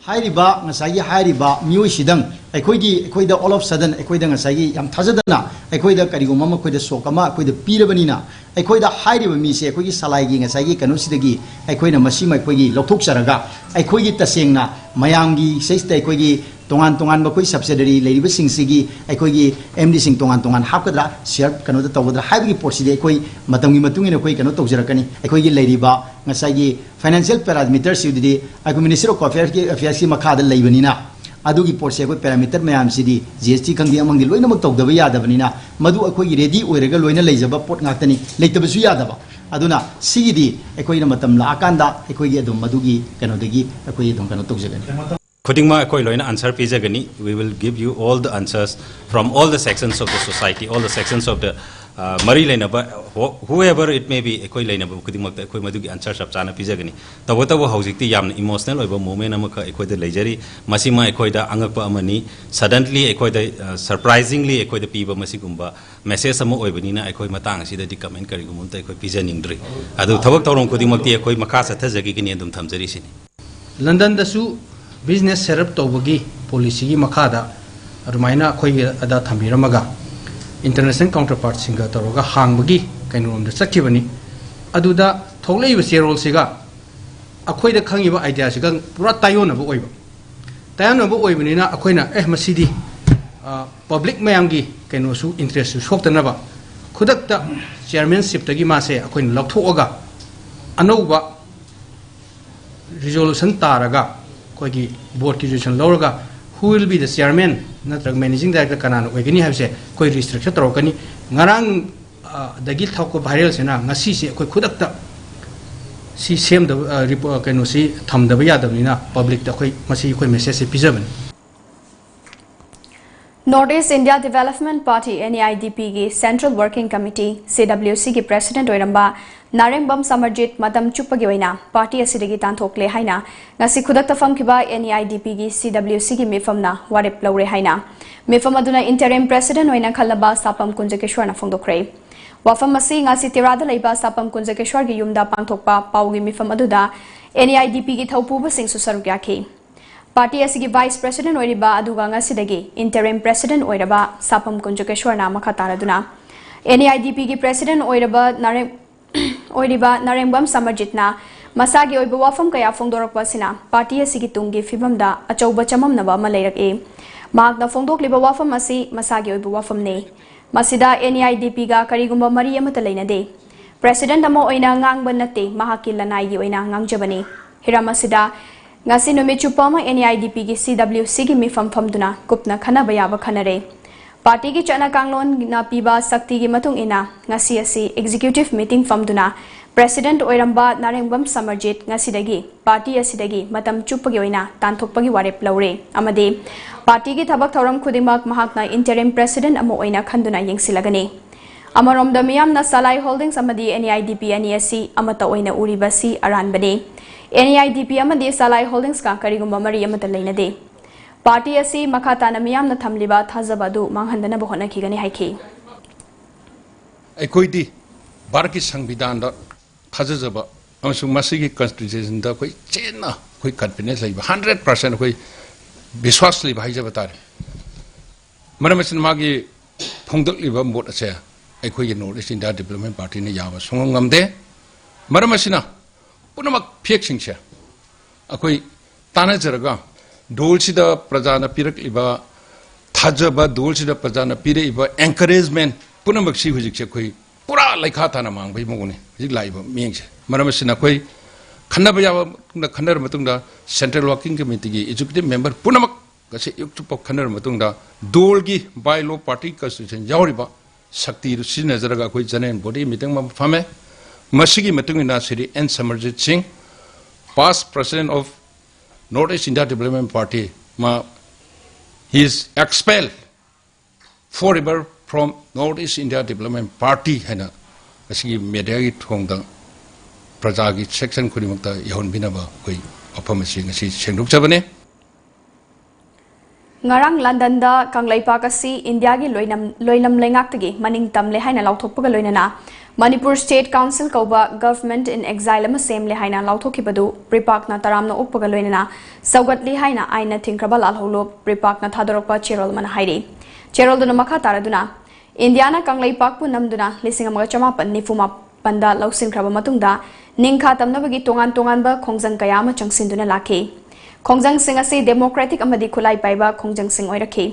ꯍꯥꯏꯔꯤꯕ ꯉꯁꯥꯏꯒꯤ ꯍꯥꯏꯔꯤꯕ ꯃꯤꯑꯣꯏꯁꯤꯗꯪ ꯑꯩꯈꯣꯏꯒꯤ ꯑꯩꯈꯣꯏꯗ all of sudden ꯑꯩꯈꯣꯏꯗ ꯉꯁꯥꯏꯒꯤ ꯌꯥꯝ ꯊꯥꯖꯗꯅ ꯑꯩꯈꯣꯏꯗ ꯀꯔꯤꯒꯨꯝꯕ ꯑꯃ ꯑꯩꯈꯣꯏꯗ ꯁꯣꯛ ꯑꯃ ꯑꯩꯈꯣꯏꯗ ꯄꯤꯔꯕꯅꯤꯅ ꯑꯩꯈꯣꯏꯗ ꯍꯥꯏꯔꯤꯕ ꯃꯤꯁꯦ ꯑꯩꯈꯣꯏꯒꯤ ꯁꯂꯥꯏꯒꯤ ꯉꯁꯥꯏꯒꯤ ꯀꯩꯅꯣꯁꯤꯗꯒꯤ ꯑꯩꯈꯣꯏꯅ ꯃꯁꯤꯃ ꯑꯩꯈꯣꯏꯒꯤ ꯂꯧꯊꯣꯛꯆꯔꯒ ꯑꯩꯈꯣꯏꯒꯤ ꯇꯁꯦꯡꯅ ꯃꯌꯥꯝꯒꯤ ꯁꯤꯗꯩꯁꯤꯗ ꯑꯩꯈꯣꯏꯒꯤ ꯇꯣꯉꯥꯟ ꯇꯣꯉꯥꯟꯕ ꯑꯩꯈꯣꯏ subsidiary ꯂꯩꯔꯤꯕꯁꯤꯡꯁꯤꯒꯤ ꯑꯩꯈꯣꯏꯒꯤ MDꯁꯤꯡ ꯇꯣꯉꯥꯟ ꯇꯣꯉꯥꯟ ꯍꯥꯞꯀꯗ꯭ꯔꯥ, share ꯀꯩꯅꯣꯗ ꯇꯧꯒꯗ꯭ꯔꯥ ꯍꯥꯏꯕꯒꯤ ꯄꯣꯠꯁꯤꯗꯤ ꯑꯩꯈꯣꯏ ꯃꯇꯝꯒꯤ ꯃꯇꯨꯡ ꯏꯟꯅ ꯑꯩꯈꯣꯏ ꯀꯩꯅꯣ ꯇꯧꯖꯔꯛꯀꯅꯤ꯫ ꯑꯩꯈꯣꯏꯒꯤ ꯂꯩꯔꯤꯕ ꯉꯁꯥꯏꯒꯤ financial parameterꯁꯤꯗꯤ ꯑꯩꯈꯣꯏ Ministry of Affairsꯀꯤ, Affairsꯀꯤ ꯃꯈꯥꯗ ꯂꯩꯕꯅꯤꯅ, ꯑꯗꯨꯒꯤ ꯄꯣꯠꯁꯦ ꯑꯩꯈꯣꯏ parameter ꯃꯌꯥꯝꯁꯤꯗꯤ GST ꯈꯪꯗꯦ ꯑꯃꯪꯗꯤ ꯂꯣꯏꯅꯃꯛ ꯇꯧꯗꯕ ꯌꯥꯗꯕꯅꯤꯅ, ꯃꯗꯨ ꯑꯩꯈꯣꯏꯒꯤ ready ꯑꯣꯏꯔꯒ ꯂꯣꯏꯅ ꯂꯩꯖꯕ ꯄꯣꯠ ꯉꯥꯛꯇꯅꯤ, ꯂꯩꯇꯕꯁꯨ ꯌꯥꯗꯕ꯫ ꯑꯗꯨꯅ ꯁꯤꯒꯤꯗꯤ ꯑꯩꯈꯣꯏꯅ ꯃꯇꯝ ꯂꯥꯛꯑꯀꯥꯟꯗ ꯑꯩꯈꯣꯏꯒꯤ ꯑꯗꯨꯝ ꯃꯗꯨꯒꯤ ꯀꯩꯅꯣꯗꯒꯤ ꯑꯩꯈꯣꯏ ꯑꯗꯨꯝ ꯀꯩꯅꯣ ꯇꯧꯖꯒꯅꯤ꯫ ꯈꯨꯗꯤꯡꯃꯛ ꯑꯩꯈꯣꯏ ꯂꯣꯏꯅ answer ꯄꯤꯖꯒꯅꯤ꯫ We will give you all the answers from all the sections of the society, all the sections of the, uh, ꯃꯔꯤ ꯂꯩꯅꯕ, who-, whoever it may be, ꯑꯩꯈꯣꯏ ꯂꯩꯅꯕ ꯈꯨꯗꯤꯡꯃꯛꯇ ꯑꯩꯈꯣꯏ ꯃꯗꯨꯒꯤ answer ꯆꯞ ꯆꯥꯅ ꯄꯤꯖꯒꯅꯤ꯫ ꯇꯧꯕꯇꯕꯨ ꯍꯧꯖꯤꯛꯇꯤ ꯌꯥꯝꯅ emotional ꯑꯣꯏꯕ moment ꯑꯃꯈꯛ ꯑꯩꯈꯣꯏꯗ ꯂꯩꯖꯔꯤ꯫ ꯃꯁꯤꯃ ꯑꯩꯈꯣꯏꯗ ꯑꯉꯛꯄ ꯑꯃꯅꯤ꯫ Suddenly ꯑꯩꯈꯣꯏꯗ, uh, surprisingly ꯑꯩꯈꯣꯏꯗ ꯄꯤꯕ ꯃꯁꯤꯒꯨꯝꯕ message ꯑꯃ ꯑꯣꯏꯕꯅꯤꯅ ꯑꯩꯈꯣꯏ ꯃꯇꯥꯡ ꯑꯁꯤꯗꯗꯤ comment ꯀꯔꯤꯒꯨꯝꯕ ꯑꯝꯇ ꯑꯩꯈꯣꯏ ꯄꯤꯖꯅꯤꯡꯗ꯭ꯔꯤ꯫ ꯑꯗꯨ ꯊꯕꯛ ꯊꯧꯔꯝ ꯈꯨꯗꯤꯡꯃꯛꯇꯤ ꯑꯩꯈꯣꯏ ꯃꯈꯥ ꯆꯠꯊꯖꯈꯤꯒꯅꯤ ꯑꯗꯨꯝ ꯊꯝꯖꯔꯤꯁꯤꯅꯤ꯫ ꯂꯟꯗꯟꯗꯁꯨ business set up ꯇꯧꯕꯒꯤ policyꯒꯤ ꯃꯈꯥꯗ ꯑꯗꯨꯃꯥꯏꯅ ꯑꯩꯈꯣꯏꯒꯤ ꯑꯗ ꯊꯝꯕꯤꯔꯝꯃꯒ international counterpartꯁꯤꯡꯒ ꯇꯧꯔꯒ ꯍꯥꯡꯕꯒꯤ ꯀꯩꯅꯣꯔꯣꯝꯗ ꯆꯠꯈꯤꯕꯅꯤ꯫ ꯑꯗꯨꯗ ꯊꯣꯛꯂꯛꯏꯕ ꯆꯦꯔꯣꯜꯁꯤꯒ ꯑꯩꯈꯣꯏꯗ ꯈꯪꯉꯤꯕ ideaꯁꯤꯒ ꯄꯨꯔꯥ ꯇꯥꯏꯌꯣꯟꯅꯕ ꯑꯣꯏꯕ꯫ ꯇꯥꯏꯌꯣꯟꯅꯕ ꯑꯣꯏꯕꯅꯤꯅ ꯑꯩꯈꯣꯏꯅ, "ꯑꯦ, ꯃꯁꯤꯗꯤ, ꯑ, public ꯃꯌꯥꯝꯒꯤ ꯀꯩꯅꯣꯁꯨ, interestꯁꯨ ꯁꯣꯛꯇꯅꯕ" ꯈꯨꯗꯛꯇ chairmanshipꯇꯒꯤ ꯃꯥꯁꯦ ꯑꯩꯈꯣꯏꯅ ꯂꯧꯊꯣꯛꯑꯒ ꯑꯅꯧꯕ resolution ꯇꯥꯔꯒ, ꯑꯩꯈꯣꯏꯒꯤ boardꯀꯤ resolution ꯂꯧꯔꯒ, who will be the chairman ꯅꯠꯇ꯭ꯔꯒ managing director ꯀꯅꯥꯅ ꯑꯣꯏꯒꯅꯤ ꯍꯥꯏꯕꯁꯦ ꯑꯩꯈꯣꯏ restructure ꯇꯧꯔꯛꯀꯅꯤ꯫ ꯉꯔꯥꯡ, ꯑ, ꯗꯒꯤ ꯊꯣꯛꯄ viralꯁꯤꯅ ꯉꯁꯤꯁꯦ ꯑꯩꯈꯣꯏ ꯈꯨꯗꯛꯇ ꯁꯤ ꯁꯦꯝꯗꯕ, ꯑ, ꯔꯤꯄꯣ-, ꯀꯩꯅꯣꯁꯤ ꯊꯝꯗꯕ ꯌꯥꯗꯕꯅꯤꯅ publicꯇ ꯑꯩꯈꯣꯏ ꯃꯁꯤ ꯑꯩꯈꯣꯏ messageꯁꯦ ꯄꯤꯖꯕꯅꯤ꯫ North East India Development Party, NEIDPꯒꯤ Central Working Committee, CWCꯒꯤ president ꯑꯣꯏꯔꯝꯕ ꯅꯥꯔꯦꯡꯕꯝ ꯁꯃꯔꯖꯤꯠ ꯃꯇꯝ ꯆꯨꯞꯄꯒꯤ ꯑꯣꯏꯅ party ꯑꯁꯤꯗꯒꯤ ꯇꯥꯟꯊꯣꯛꯂꯦ ꯍꯥꯏꯅ ꯉꯁꯤ ꯈꯨꯗꯛꯇ ꯐꯝꯈꯤꯕ NEIDPꯒꯤ CWCꯒꯤ ꯃꯤꯐꯝꯅ ꯋꯥꯔꯦꯞ ꯂꯧꯔꯦ ꯍꯥꯏꯅ ꯃꯤꯐꯝ ꯑꯗꯨꯅ interim president ꯑꯣꯏꯅ ꯈꯜꯂꯕ ꯁꯥꯄꯝ ꯀꯨꯟꯖꯀꯦꯁ꯭ꯋꯔꯅ ꯐꯣꯡꯗꯣꯛꯈ꯭ꯔꯦ꯫ ꯋꯥꯐꯝ ꯑꯁꯤ ꯉꯁꯤ ꯇꯦꯔꯥꯗ ꯂꯩꯕ ꯁꯥꯄꯝ ꯀꯨꯟꯖꯀꯦꯁ꯭ꯋꯔꯒꯤ ꯌꯨꯝꯗ ꯄꯥꯡꯊꯣꯛꯄ ꯄꯥꯎꯒꯤ ꯃꯤꯐꯝ ꯑꯗꯨꯗ NEIDPꯒꯤ ꯊꯧꯄꯨꯕꯁꯤꯡꯁꯨ ꯁꯔꯨꯛ ꯌꯥꯈꯤ꯫ Party ꯑꯁꯤꯒꯤ vice president ꯑꯣꯏꯔꯤꯕ ꯑꯗꯨꯒ ꯉꯁꯤꯗꯒꯤ interim president ꯑꯣꯏꯔꯕ ꯁꯥꯄꯝ ꯀꯨꯟꯖꯀꯦꯁ꯭ꯋꯔꯅ ꯃꯈꯥ ꯇꯥꯔꯗꯨꯅ NEIDPꯒꯤ president ꯑꯣꯏꯔꯕ ꯅꯥꯔꯦꯡ-, ꯑꯣꯏꯔꯤꯕ ꯅꯥꯔꯦꯡꯕꯝ ꯁꯃꯔꯖꯤꯠꯅ ꯃꯁꯥꯒꯤ ꯑꯣꯏꯕ ꯋꯥꯐꯝ ꯀꯌꯥ ꯐꯣꯡꯗꯣꯔꯛꯄ ꯑꯁꯤꯅ ꯄꯥꯔꯇꯤ ꯑꯁꯤꯒꯤ ꯇꯨꯡꯒꯤ ꯐꯤꯕꯝꯗ ꯑꯆꯧꯕ ꯆꯃꯝꯅꯕ ꯑꯃ ꯂꯩꯔꯛꯏ꯫ ꯃꯍꯥꯛꯅ ꯐꯣꯡꯗꯣꯛꯂꯤꯕ ꯋꯥꯐꯝ ꯑꯁꯤ ꯃꯁꯥꯒꯤ ꯑꯣꯏꯕ ꯋꯥꯐꯝꯅꯤ꯫ ꯃꯁꯤꯗ ꯑꯦꯟ ꯏ ꯑꯥꯏ ꯗꯤ ꯄꯤꯒ ꯀꯔꯤꯒꯨꯝꯕ ꯃꯔꯤ ꯑꯃꯠꯇ ꯂꯩꯅꯗꯦ꯫ ꯄ꯭ꯔꯦꯁꯤꯗꯦꯟꯠ ꯑꯃ ꯑꯣꯏꯅ ꯉꯥꯡꯕ ꯅꯠꯇꯦ, ꯃꯍꯥꯛꯀꯤ ꯂꯅꯥꯏꯒꯤ ꯑꯣꯏꯅ ꯉꯥꯡꯖꯕꯅꯤ꯫ ꯍꯤꯔꯝ ꯑꯁꯤꯗ ꯉꯁꯤ ꯅꯨꯃꯤꯠ ꯆꯨꯞꯄ ꯑꯃ ꯑꯦꯟ ꯏ ꯑꯥꯏ ꯗꯤ ꯄꯤꯒꯤ ꯁꯤ ꯗꯕ꯭ꯂꯤꯎ ꯁꯤꯒꯤ ꯃꯤꯐꯝ ꯐꯝꯗꯨꯅ ꯀꯨꯞꯅ ꯈꯟꯅꯕ ꯌꯥꯕ ꯈꯟꯅꯔꯦ꯫ ꯄꯥꯔꯇꯤꯒꯤ ꯆꯠꯅ ꯀꯥꯡꯂꯣꯟꯅ ꯄꯤꯕ ꯁꯛꯇꯤꯒꯤ ꯃꯇꯨꯡ ꯏꯟꯅ ꯉꯁꯤ ꯑꯁꯤ ꯑꯦꯛꯖꯤꯀ꯭ꯌꯨꯇꯤꯚ ꯃꯤꯇꯤꯡ ꯐꯝꯗꯨꯅ ꯄ꯭ꯔꯦꯁꯤꯗꯦꯟꯠ ꯑꯣꯏꯔꯝꯕ ꯅꯥꯔꯦꯡꯕꯝ ꯁꯃꯔꯖꯤꯠ ꯉꯁꯤꯗꯒꯤ ꯄꯥꯔꯇꯤ ꯑꯁꯤꯗꯒꯤ ꯃꯇꯝ ꯆꯨꯞꯄꯒꯤ ꯑꯣꯏꯅ ꯇꯥꯟꯊꯣꯛꯄꯒꯤ ꯋꯥꯔꯦꯞ ꯂꯧꯔꯦ ꯑꯃꯗꯤ ꯄꯥꯔꯇꯤꯒꯤ ꯊꯕꯛ ꯊꯧꯔꯝ ꯈꯨꯗꯤꯡꯃꯛ ꯃꯍꯥꯛꯅ ꯏꯟꯇꯔꯤꯝ ꯄ꯭ꯔꯦꯁꯤꯗꯦꯟꯠ ꯑꯃ ꯑꯣꯏꯅ ꯈꯟꯗꯨꯅ ꯌꯦꯡꯁꯤꯜꯂꯒꯅꯤ꯫ ꯑꯃꯔꯣꯝꯗ ꯃꯤꯌꯥꯝꯅ ꯁꯂꯥꯏ ꯍꯣꯜꯗꯤꯡꯁ ꯑꯃꯗꯤ ꯑꯦꯟ ꯏ ꯑꯥꯏ ꯗꯤ ꯄꯤ ꯑꯅꯤ ꯑꯁꯤ ꯑꯃꯠꯇ ꯑꯣꯏꯅ ꯎꯔꯤꯕꯁꯤ ꯑꯔꯥꯟꯕꯅꯤ꯫ ꯑꯦꯟ ꯏ ꯑꯥꯏ ꯗꯤ ꯄꯤ ꯑꯃꯗꯤ ꯁꯂꯥꯏ ꯍꯣꯜꯗꯤꯡꯁꯀ ꯀꯔꯤꯒꯨꯝꯕ ꯃꯔꯤ ꯑꯃꯠꯇ ꯂꯩꯅꯗꯦ꯫ ꯄꯥꯔꯇꯤ ꯑꯁꯤ ꯃꯈꯥ ꯇꯥꯅ ꯃꯤꯌꯥꯝꯅ ꯊꯝꯂꯤꯕ ꯊꯥꯖꯕ ꯑꯗꯨ ꯃꯥꯡꯍꯟꯗꯅꯕ ꯍꯣꯠꯅꯈꯤꯒꯅꯤ ꯍꯥꯏꯈꯤ꯫ ꯑꯩꯈꯣꯏꯗꯤ ꯚꯥꯔꯠꯀꯤ ꯁꯪꯕꯤꯙꯥꯟꯗ ꯊꯥꯖꯖꯕ ꯑꯃꯁꯨꯡ ꯃꯁꯤꯒꯤ ꯀꯟꯁꯇꯤꯇ꯭ꯌꯨꯁꯟꯗ ꯑꯩꯈꯣꯏ ꯆꯦꯟꯅ ꯑꯩꯈꯣꯏ ꯀꯟꯐꯤꯗꯦꯟꯁ ꯂꯩꯕ, ꯍꯟꯗ꯭ꯔꯦꯠ ꯄꯥꯔꯁꯦꯟ ꯑꯩꯈꯣꯏ ꯕꯤꯁ꯭ꯋꯥꯁ ꯂꯩꯕ ꯍꯥꯏꯖꯕ ꯇꯥꯔꯦ꯫ ꯃꯔꯝ ꯑꯁꯤꯅ ꯃꯥꯒꯤ ꯐꯣꯡꯗꯣꯛꯂꯤꯕ ꯃꯣꯠ ꯑꯁꯦ ꯑꯩꯈꯣꯏꯒꯤ ꯅꯣꯔꯠ ꯏꯁ ꯏꯟꯗꯤꯌꯥ ꯗꯤꯕ꯭ꯂꯞꯃꯦꯟ ꯄꯥꯔꯇꯤꯅ ꯌꯥꯕ ꯁꯨꯡꯉꯝ ꯉꯝꯗꯦ꯫ ꯃꯔꯝ ꯑꯁꯤꯅ ꯄꯨꯝꯅꯃꯛ ꯐꯦꯛꯁꯤꯡꯁꯦ ꯑꯩꯈꯣꯏ ꯇꯥꯟꯅꯖꯔꯒ ꯗꯣꯜꯁꯤꯗ ꯄ꯭ꯔꯖꯥꯅ ꯄꯤꯔꯛꯂꯤꯕ ꯊꯥꯖꯕ, ꯗꯣꯜꯁꯤꯗ ꯄ꯭ꯔꯖꯥꯅ ꯄꯤꯔꯛꯏꯕ ꯑꯦꯟꯀꯔꯦꯖꯃꯦꯟ ꯄꯨꯝꯅꯃꯛꯁꯤ ꯍꯧꯖꯤꯛꯁꯦ ꯑꯩꯈꯣꯏ ꯄꯨꯔꯥ ꯂꯩꯈꯥ ꯇꯥꯅ ꯃꯥꯡꯕꯒꯤ ꯃꯑꯣꯡꯅꯤ ꯍꯧꯖꯤꯛ ꯂꯥꯛꯏꯕ ꯃꯤꯠꯌꯦꯡꯁꯦ꯫ ꯃꯔꯝ ꯑꯁꯤꯅ ꯑꯩꯈꯣꯏ ꯈꯟꯅꯕ ꯌꯥꯕ ꯃꯇꯨꯡꯗ ꯈꯟꯅꯔꯕ ꯃꯇꯨꯡꯗ ꯁꯦꯟꯇ꯭ꯔꯦꯜ ꯋꯥꯔꯀꯤꯡ ꯀꯃꯤꯇꯤꯒꯤ ꯑꯦꯛꯖꯤꯀ꯭ꯌꯨꯇꯤꯚ ꯃꯦꯝꯕꯔ ꯄꯨꯝꯅꯃꯛ ꯉꯁꯤ ꯑꯌꯨꯛ ꯆꯨꯞꯄ ꯈꯟꯅꯔꯕ ꯃꯇꯨꯡꯗ ꯗꯣꯜꯒꯤ ꯕꯥꯏ ꯂꯣ, ꯄꯥꯔꯇꯤ ꯀꯟꯁꯇꯤꯇ꯭ꯌꯨꯁꯟ ꯌꯥꯎꯔꯤꯕ ꯁꯛꯇꯤꯗꯨ ꯁꯤꯖꯤꯟꯅꯖꯔꯒ ꯑꯩꯈꯣꯏ ꯖꯦꯅꯔꯦꯜ ꯕꯣꯗꯤ ꯃꯤꯇꯤꯡ ꯑꯃ ꯐꯝꯃꯦ꯫ ꯃꯁꯤꯒꯤ ꯃꯇꯨꯡ ꯏꯟꯅ ꯁ꯭ꯔꯤ ꯑꯦꯟ ꯁꯃꯔꯖꯤꯠ ꯁꯤꯡ, past president of North East India Development Party, ꯃꯥ, he is expelled forever from North East India Development Party ꯍꯥꯏꯅ ꯉꯁꯤꯒꯤ ꯃꯦꯗꯤꯌꯥꯒꯤ ꯊꯣꯡꯗ ꯄ꯭ꯔꯖꯥꯒꯤ ꯁꯦꯛꯁꯟ ꯈꯨꯗꯤꯡꯃꯛꯇ ꯌꯧꯍꯟꯕꯤꯅꯕ ꯑꯩꯈꯣꯏ ꯋꯥꯐꯝ ꯑꯁꯤ ꯉꯁꯤ ꯁꯦꯡꯗꯣꯛꯆꯕꯅꯤ꯫ ꯉꯔꯥꯡ ꯂꯟꯗꯟꯗ ꯀꯪꯂꯩꯄꯥꯛ ꯑꯁꯤ ꯏꯟꯗꯤꯌꯥꯒꯤ ꯂꯣꯏꯅꯝ-, ꯂꯣꯏꯂꯝ ꯂꯩꯉꯥꯛꯇꯒꯤ ꯃꯅꯤꯡ ꯇꯝꯂꯦ ꯍꯥꯏꯅ ꯂꯥꯎꯊꯣꯛꯄꯒ ꯂꯣꯏꯅꯅ ꯃꯅꯤꯄꯨꯔ ꯁ꯭ꯇꯦꯠ ꯀꯥꯎꯟꯁꯤꯜ ꯀꯧꯕ ꯒꯚꯔꯟꯃꯦꯟꯠ ꯏꯟ ꯑꯦꯛꯖꯥꯏꯜ ꯑꯃ ꯁꯦꯝꯂꯦ ꯍꯥꯏꯅ ꯂꯥꯎꯊꯣꯛꯈꯤꯕꯗꯨ ꯄ꯭ꯔꯤꯄꯥꯛꯅ ꯇꯔꯥꯝꯅ ꯑꯣꯛꯄꯒ ꯂꯣꯏꯅꯅ ꯁꯧꯒꯠꯂꯤ ꯍꯥꯏꯅ ꯑꯥꯏꯟꯅ ꯊꯤꯡꯈ꯭ꯔꯕ ꯂꯥꯜꯍꯧꯂꯨꯞ ꯄ꯭ꯔꯤꯄꯥꯛꯅ ꯊꯥꯗꯣꯔꯛꯄ ꯆꯦꯔꯣꯜ ꯑꯃꯅ ꯍꯥꯏꯔꯤ꯫ ꯆꯦꯔꯣꯜꯗꯨꯅ ꯃꯈꯥ ꯇꯥꯔꯗꯨꯅ, ꯏꯟꯗꯤꯌꯥꯅ ꯀꯪꯂꯩꯄꯥꯛꯄꯨ ꯅꯝꯗꯨꯅ ꯂꯤꯁꯤꯡ ꯑꯃꯒ ꯆꯃꯥꯄꯟ ꯅꯤꯐꯨ ꯃꯥ-, ꯄꯟꯗ ꯂꯧꯁꯤꯟꯈ꯭ꯔꯕ ꯃꯇꯨꯡꯗ ꯅꯤꯡꯈꯥ ꯇꯝꯅꯕꯒꯤ ꯇꯣꯉꯥꯟ ꯇꯣꯉꯥꯟꯕ ꯈꯣꯡꯖꯪ ꯀꯌꯥ ꯑꯃ ꯆꯪꯁꯤꯟꯗꯨꯅ ꯂꯥꯛꯈꯤ꯫ ꯈꯣꯡꯖꯪꯁꯤꯡ ꯑꯁꯤ democratic ꯑꯃꯗꯤ ꯈꯨꯠꯂꯥꯏ ꯄꯥꯏꯕ ꯈꯣꯡꯖꯪꯁꯤꯡ ꯑꯣꯏꯔꯛꯈꯤ꯫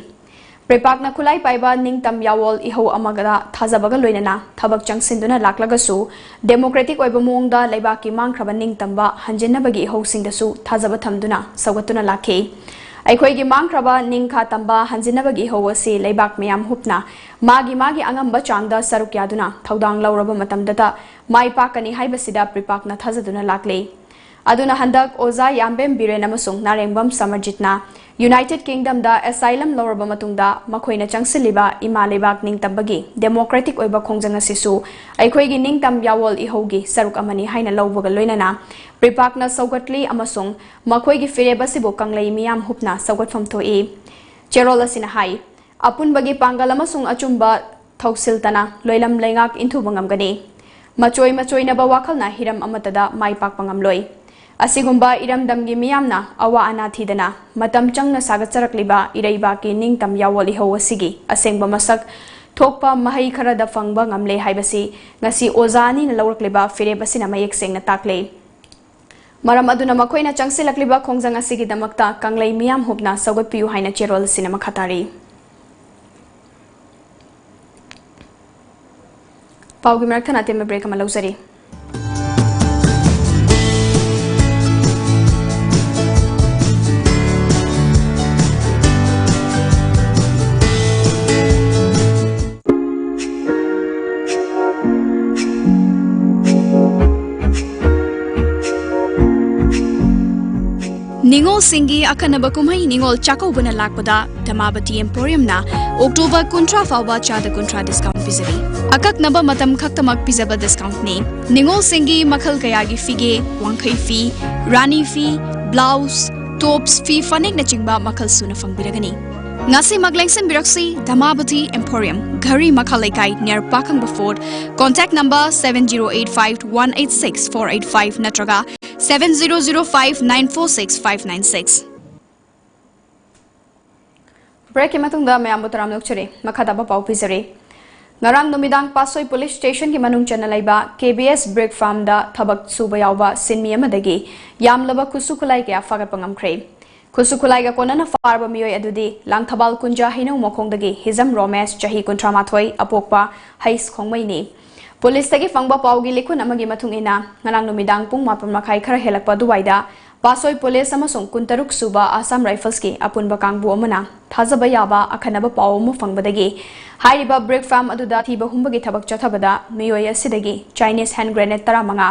ꯄ꯭ꯔꯤꯄꯥꯛꯅ ꯈꯨꯠꯂꯥꯏ ꯄꯥꯏꯕ ꯅꯤꯡꯇꯝ ꯌꯥꯋꯣꯜ ꯏꯍꯧ ꯑꯃꯒꯗ ꯊꯥꯖꯕꯒ ꯂꯣꯏꯅꯅ ꯊꯕꯛ ꯆꯪꯁꯤꯟꯗꯨꯅ ꯂꯥꯛꯂꯒꯁꯨ, democratic ꯑꯣꯏꯕ ꯃꯑꯣꯡꯗ ꯂꯩꯕꯥꯛꯀꯤ ꯃꯥꯡꯈ꯭ꯔꯕ ꯅꯤꯡꯇꯝꯕ ꯍꯟꯖꯤꯟꯅꯕꯒꯤ ꯏꯍꯧꯁꯤꯡꯗꯁꯨ ꯊꯥꯖꯕ ꯊꯝꯗꯨꯅ ꯁꯧꯒꯠꯇꯨꯅ ꯂꯥꯛꯈꯤ꯫ ꯑꯩꯈꯣꯏꯒꯤ ꯃꯥꯡꯈ꯭ꯔꯕ ꯅꯤꯡꯈꯥ ꯇꯝꯕ ꯍꯟꯖꯤꯟꯅꯕꯒꯤ ꯏꯍꯧ ꯑꯁꯤ ꯂꯩꯕꯥꯛ ꯃꯤꯌꯥꯝ ꯍꯨꯞꯅ ꯃꯥꯒꯤ ꯃꯥꯒꯤ ꯑꯉꯝꯕ ꯆꯥꯡꯗ ꯁꯔꯨꯛ ꯌꯥꯗꯨꯅ ꯊꯧꯗꯥꯡ ꯂꯧꯔꯕ ꯃꯇꯝꯗꯇ ꯃꯥꯏ ꯄꯥꯛꯀꯅꯤ ꯍꯥꯏꯕꯁꯤꯗ ꯄ꯭ꯔꯤꯄꯥꯛꯅ ꯊꯥꯖꯗꯨꯅ ꯂꯥꯛꯂꯤ꯫ ꯑꯗꯨꯅ ꯍꯟꯗꯛ ꯑꯣꯖꯥ ꯌꯥꯝꯕꯦꯝ ꯕꯤꯔꯦꯟ ꯑꯃꯁꯨꯡ ꯅꯥꯔꯦꯡꯕꯝ ꯁꯃꯔꯖꯤꯠꯅ United Kingdomꯗ asylum ꯂꯧꯔꯕ ꯃꯇꯨꯡꯗ ꯃꯈꯣꯏꯅ ꯆꯪꯁꯤꯜꯂꯤꯕ ꯏꯃꯥ ꯂꯩꯕꯥꯛ ꯅꯤꯡꯇꯝꯕꯒꯤ democratic ꯑꯣꯏꯕ ꯈꯣꯡꯖꯪ ꯑꯁꯤꯁꯨ ꯑꯩꯈꯣꯏꯒꯤ ꯅꯤꯡꯇꯝ ꯌꯥꯋꯣꯜ ꯏꯍꯧꯒꯤ ꯁꯔꯨꯛ ꯑꯃꯅꯤ ꯍꯥꯏꯅ ꯂꯧꯕꯒ ꯂꯣꯏꯅꯅ ꯄ꯭ꯔꯤꯄꯥꯛꯅ ꯁꯧꯒꯠꯂꯤ ꯑꯃꯁꯨꯡ ꯃꯈꯣꯏꯒꯤ ꯐꯤꯔꯦꯞ ꯑꯁꯤꯕꯨ ꯀꯪꯂꯩ ꯃꯤꯌꯥꯝ ꯍꯨꯞꯅ ꯁꯧꯒꯠꯐꯝ ꯊꯣꯛꯏ꯫ ꯆꯦꯔꯣꯜ ꯑꯁꯤꯅ ꯍꯥꯏ, ꯑꯄꯨꯟꯕꯒꯤ ꯄꯥꯡꯒꯜ ꯑꯃꯁꯨꯡ ꯑꯆꯨꯝꯕ ꯊꯧꯁꯤꯜꯇꯅ ꯂꯣꯏꯂꯝ ꯂꯩꯉꯥꯛ ꯏꯟꯊꯨꯕ ꯉꯝꯒꯅꯤ꯫ ꯃꯆꯣꯏ ꯃꯆꯣꯏꯅꯕ ꯋꯥꯈꯜꯅ ꯍꯤꯔꯝ ꯑꯃꯠꯇꯗ ꯃꯥꯏ ꯄꯥꯛꯄ ꯉꯝꯂꯣꯏ꯫ ꯑꯁꯤꯒꯨꯝꯕ ꯏꯔꯝꯗꯝꯒꯤ ꯃꯤꯌꯥꯝꯅ ꯑꯋꯥ ꯑꯅꯥ ꯊꯤꯗꯅ ꯃꯇꯝ ꯆꯪꯅ ꯁꯥꯒꯠꯆꯔꯛꯂꯤꯕ ꯏꯔꯩꯕꯥꯛꯀꯤ ꯅꯤꯡꯇꯝ ꯌꯥꯋꯣꯜ ꯏꯍꯧ ꯑꯁꯤꯒꯤ ꯑꯁꯦꯡꯕ ꯃꯁꯛ ꯊꯣꯛꯄ ꯃꯍꯩ ꯈꯔꯗ ꯐꯪꯕ ꯉꯝꯂꯦ ꯍꯥꯏꯕꯁꯤ ꯉꯁꯤ ꯑꯣꯖꯥ ꯑꯅꯤꯅ ꯂꯧꯔꯛꯂꯤꯕ ꯐꯤꯔꯦꯞ ꯑꯁꯤꯅ ꯃꯌꯦꯛ ꯁꯦꯡꯅ ꯇꯥꯛꯂꯦ꯫ ꯃꯔꯝ ꯑꯗꯨꯅ ꯃꯈꯣꯏꯅ ꯆꯪꯁꯤꯜꯂꯛꯂꯤꯕ ꯈꯣꯡꯖꯪ ꯑꯁꯤꯒꯤꯗꯃꯛꯇ ꯀꯪꯂꯩ ꯃꯤꯌꯥꯝ ꯍꯨꯞꯅ ꯁꯧꯒꯠꯄꯤꯌꯨ ꯍꯥꯏꯅ ꯆꯦꯔꯣꯜ ꯑꯁꯤꯅ ꯃꯈꯥ ꯇꯥꯔꯤ꯫ ꯄꯥꯎꯒꯤ ꯃꯔꯛ ꯊꯠꯅ ꯑꯇꯦꯟꯕ break ꯑꯃ ꯂꯧꯖꯔꯤ꯫ ꯅꯤꯉꯣꯜꯁꯤꯡꯒꯤ ꯑꯈꯟꯅꯕ ꯀꯨꯝꯍꯩ ꯅꯤꯉꯣꯜ ꯆꯥꯛꯀꯧꯕꯅ ꯂꯥꯛꯄꯗ ꯙꯃꯥꯕꯇꯤ Emporiumꯅ October ꯀꯨꯟꯊ꯭ꯔꯥ ꯐꯥꯎꯕ ꯆꯥꯗ ꯀꯨꯟꯊ꯭ꯔꯥ discount ꯄꯤꯖꯔꯤ꯫ ꯑꯀꯛꯅꯕ ꯃꯇꯝ ꯈꯛꯇꯃꯛ ꯄꯤꯖꯕ discountꯅꯤ꯫ ꯅꯤꯉꯣꯜꯁꯤꯡꯒꯤ ꯃꯈꯜ ꯀꯌꯥꯒꯤ ꯐꯤꯒꯦ, ꯋꯥꯡꯈꯩ ꯐꯤ, ꯔꯥꯅꯤ ꯐꯤ, blouse, tops, ꯐꯤ ꯐꯅꯦꯛꯅꯆꯤꯡꯕ ꯃꯈꯜ ꯁꯨꯅ ꯐꯪꯕꯤꯔꯒꯅꯤ꯫ ꯉꯁꯤꯃꯛ ꯂꯦꯡꯁꯤꯟꯕꯤꯔꯛꯁꯤ ꯙꯃꯥꯕꯇꯤ Emporium, ꯘꯔꯤ ꯃꯈꯥ ꯂꯩꯀꯥꯏ, near ꯄꯥꯈꯪꯕ Fort꯫ Contact number seven zero eight five one eight six four eight five ꯅꯠꯇ꯭ꯔꯒ seven zero zero five nine four six five nine six꯫ Breakꯀꯤ ꯃꯇꯨꯡꯗ ꯃꯌꯥꯝꯕꯨ ꯇꯔꯥꯝꯅ ꯑꯣꯛꯆꯔꯤ꯫ ꯃꯈꯥ ꯇꯥꯕ ꯄꯥꯎ ꯄꯤꯖꯔꯤ꯫ ꯉꯔꯥꯡ ꯅꯨꯃꯤꯗꯥꯡ ꯄꯥꯠꯁꯣꯏ ꯄꯨꯂꯤꯁ ꯁ꯭ꯇꯦꯁꯟꯒꯤ ꯃꯅꯨꯡ ꯆꯟꯅ ꯂꯩꯕ ꯀꯦ ꯕꯤ ꯑꯦꯁ ꯕ꯭ꯔꯤꯛ ꯐꯥꯔꯝꯗ ꯊꯕꯛ ꯁꯨꯕ ꯌꯥꯎꯕ ꯁꯤꯟꯃꯤ ꯑꯃꯗꯒꯤ ꯌꯥꯝꯂꯕ ꯈꯨꯠꯁꯨ ꯈꯨꯠꯂꯥꯏ ꯀꯌꯥ ꯐꯥꯒꯠꯄ ꯉꯝꯈ꯭ꯔꯦ꯫ ꯈꯨꯠꯁꯨ ꯈꯨꯠꯂꯥꯏꯒ ꯀꯣꯟꯅꯅ ꯐꯥꯔꯕ ꯃꯤꯑꯣꯏ ꯑꯗꯨꯗꯤ ꯂꯥꯡꯊꯕꯥꯜ ꯀꯨꯟꯖꯥ ꯍꯩꯅꯧ ꯃꯈꯣꯡꯗꯒꯤ ꯍꯤꯖꯝ ꯔꯣꯃꯦꯁ, ꯆꯍꯤ ꯀꯨꯟꯊ꯭ꯔꯥ ꯃꯥꯊꯣꯏ, ꯑꯄꯣꯛꯄ ꯍꯩꯁ ꯈꯣꯡꯃꯩꯅꯤ꯫ ꯄꯨꯂꯤꯁꯇꯒꯤ ꯐꯪꯕ ꯄꯥꯎꯒꯤ ꯂꯤꯈꯨꯟ ꯑꯃꯒꯤ ꯃꯇꯨꯡ ꯏꯟꯅ, ꯉꯔꯥꯡ ꯅꯨꯃꯤꯗꯥꯡ ꯄꯨꯡ ꯃꯥꯄꯟ ꯃꯈꯥꯏ ꯈꯔ ꯍꯦꯜꯂꯛꯄ ꯑꯗꯨꯋꯥꯏꯗ ꯄꯥꯠꯁꯣꯏ ꯄꯨꯂꯤꯁ ꯑꯃꯁꯨꯡ ꯀꯨꯟꯇꯔꯨꯛ ꯁꯨꯕ ꯑꯁꯥꯝ ꯔꯥꯏꯐꯜꯁꯀꯤ ꯑꯄꯨꯟꯕ ꯀꯥꯡꯕꯨ ꯑꯃꯅ ꯊꯥꯖꯕ ꯌꯥꯕ ꯑꯈꯟꯅꯕ ꯄꯥꯎ ꯑꯃ ꯐꯪꯕꯗꯒꯤ ꯍꯥꯏꯔꯤꯕ ꯕ꯭ꯔꯤꯛ ꯐꯥꯔꯝ ꯑꯗꯨꯗ ꯊꯤꯕ ꯍꯨꯝꯕꯒꯤ ꯊꯕꯛ ꯆꯠꯊꯕꯗ ꯃꯤꯑꯣꯏ ꯑꯁꯤꯗꯒꯤ ꯆꯥꯏꯅꯤꯁ ꯍꯦꯟ ꯒ꯭ꯔꯦꯅꯦꯗ ꯇꯔꯥꯃꯉꯥ,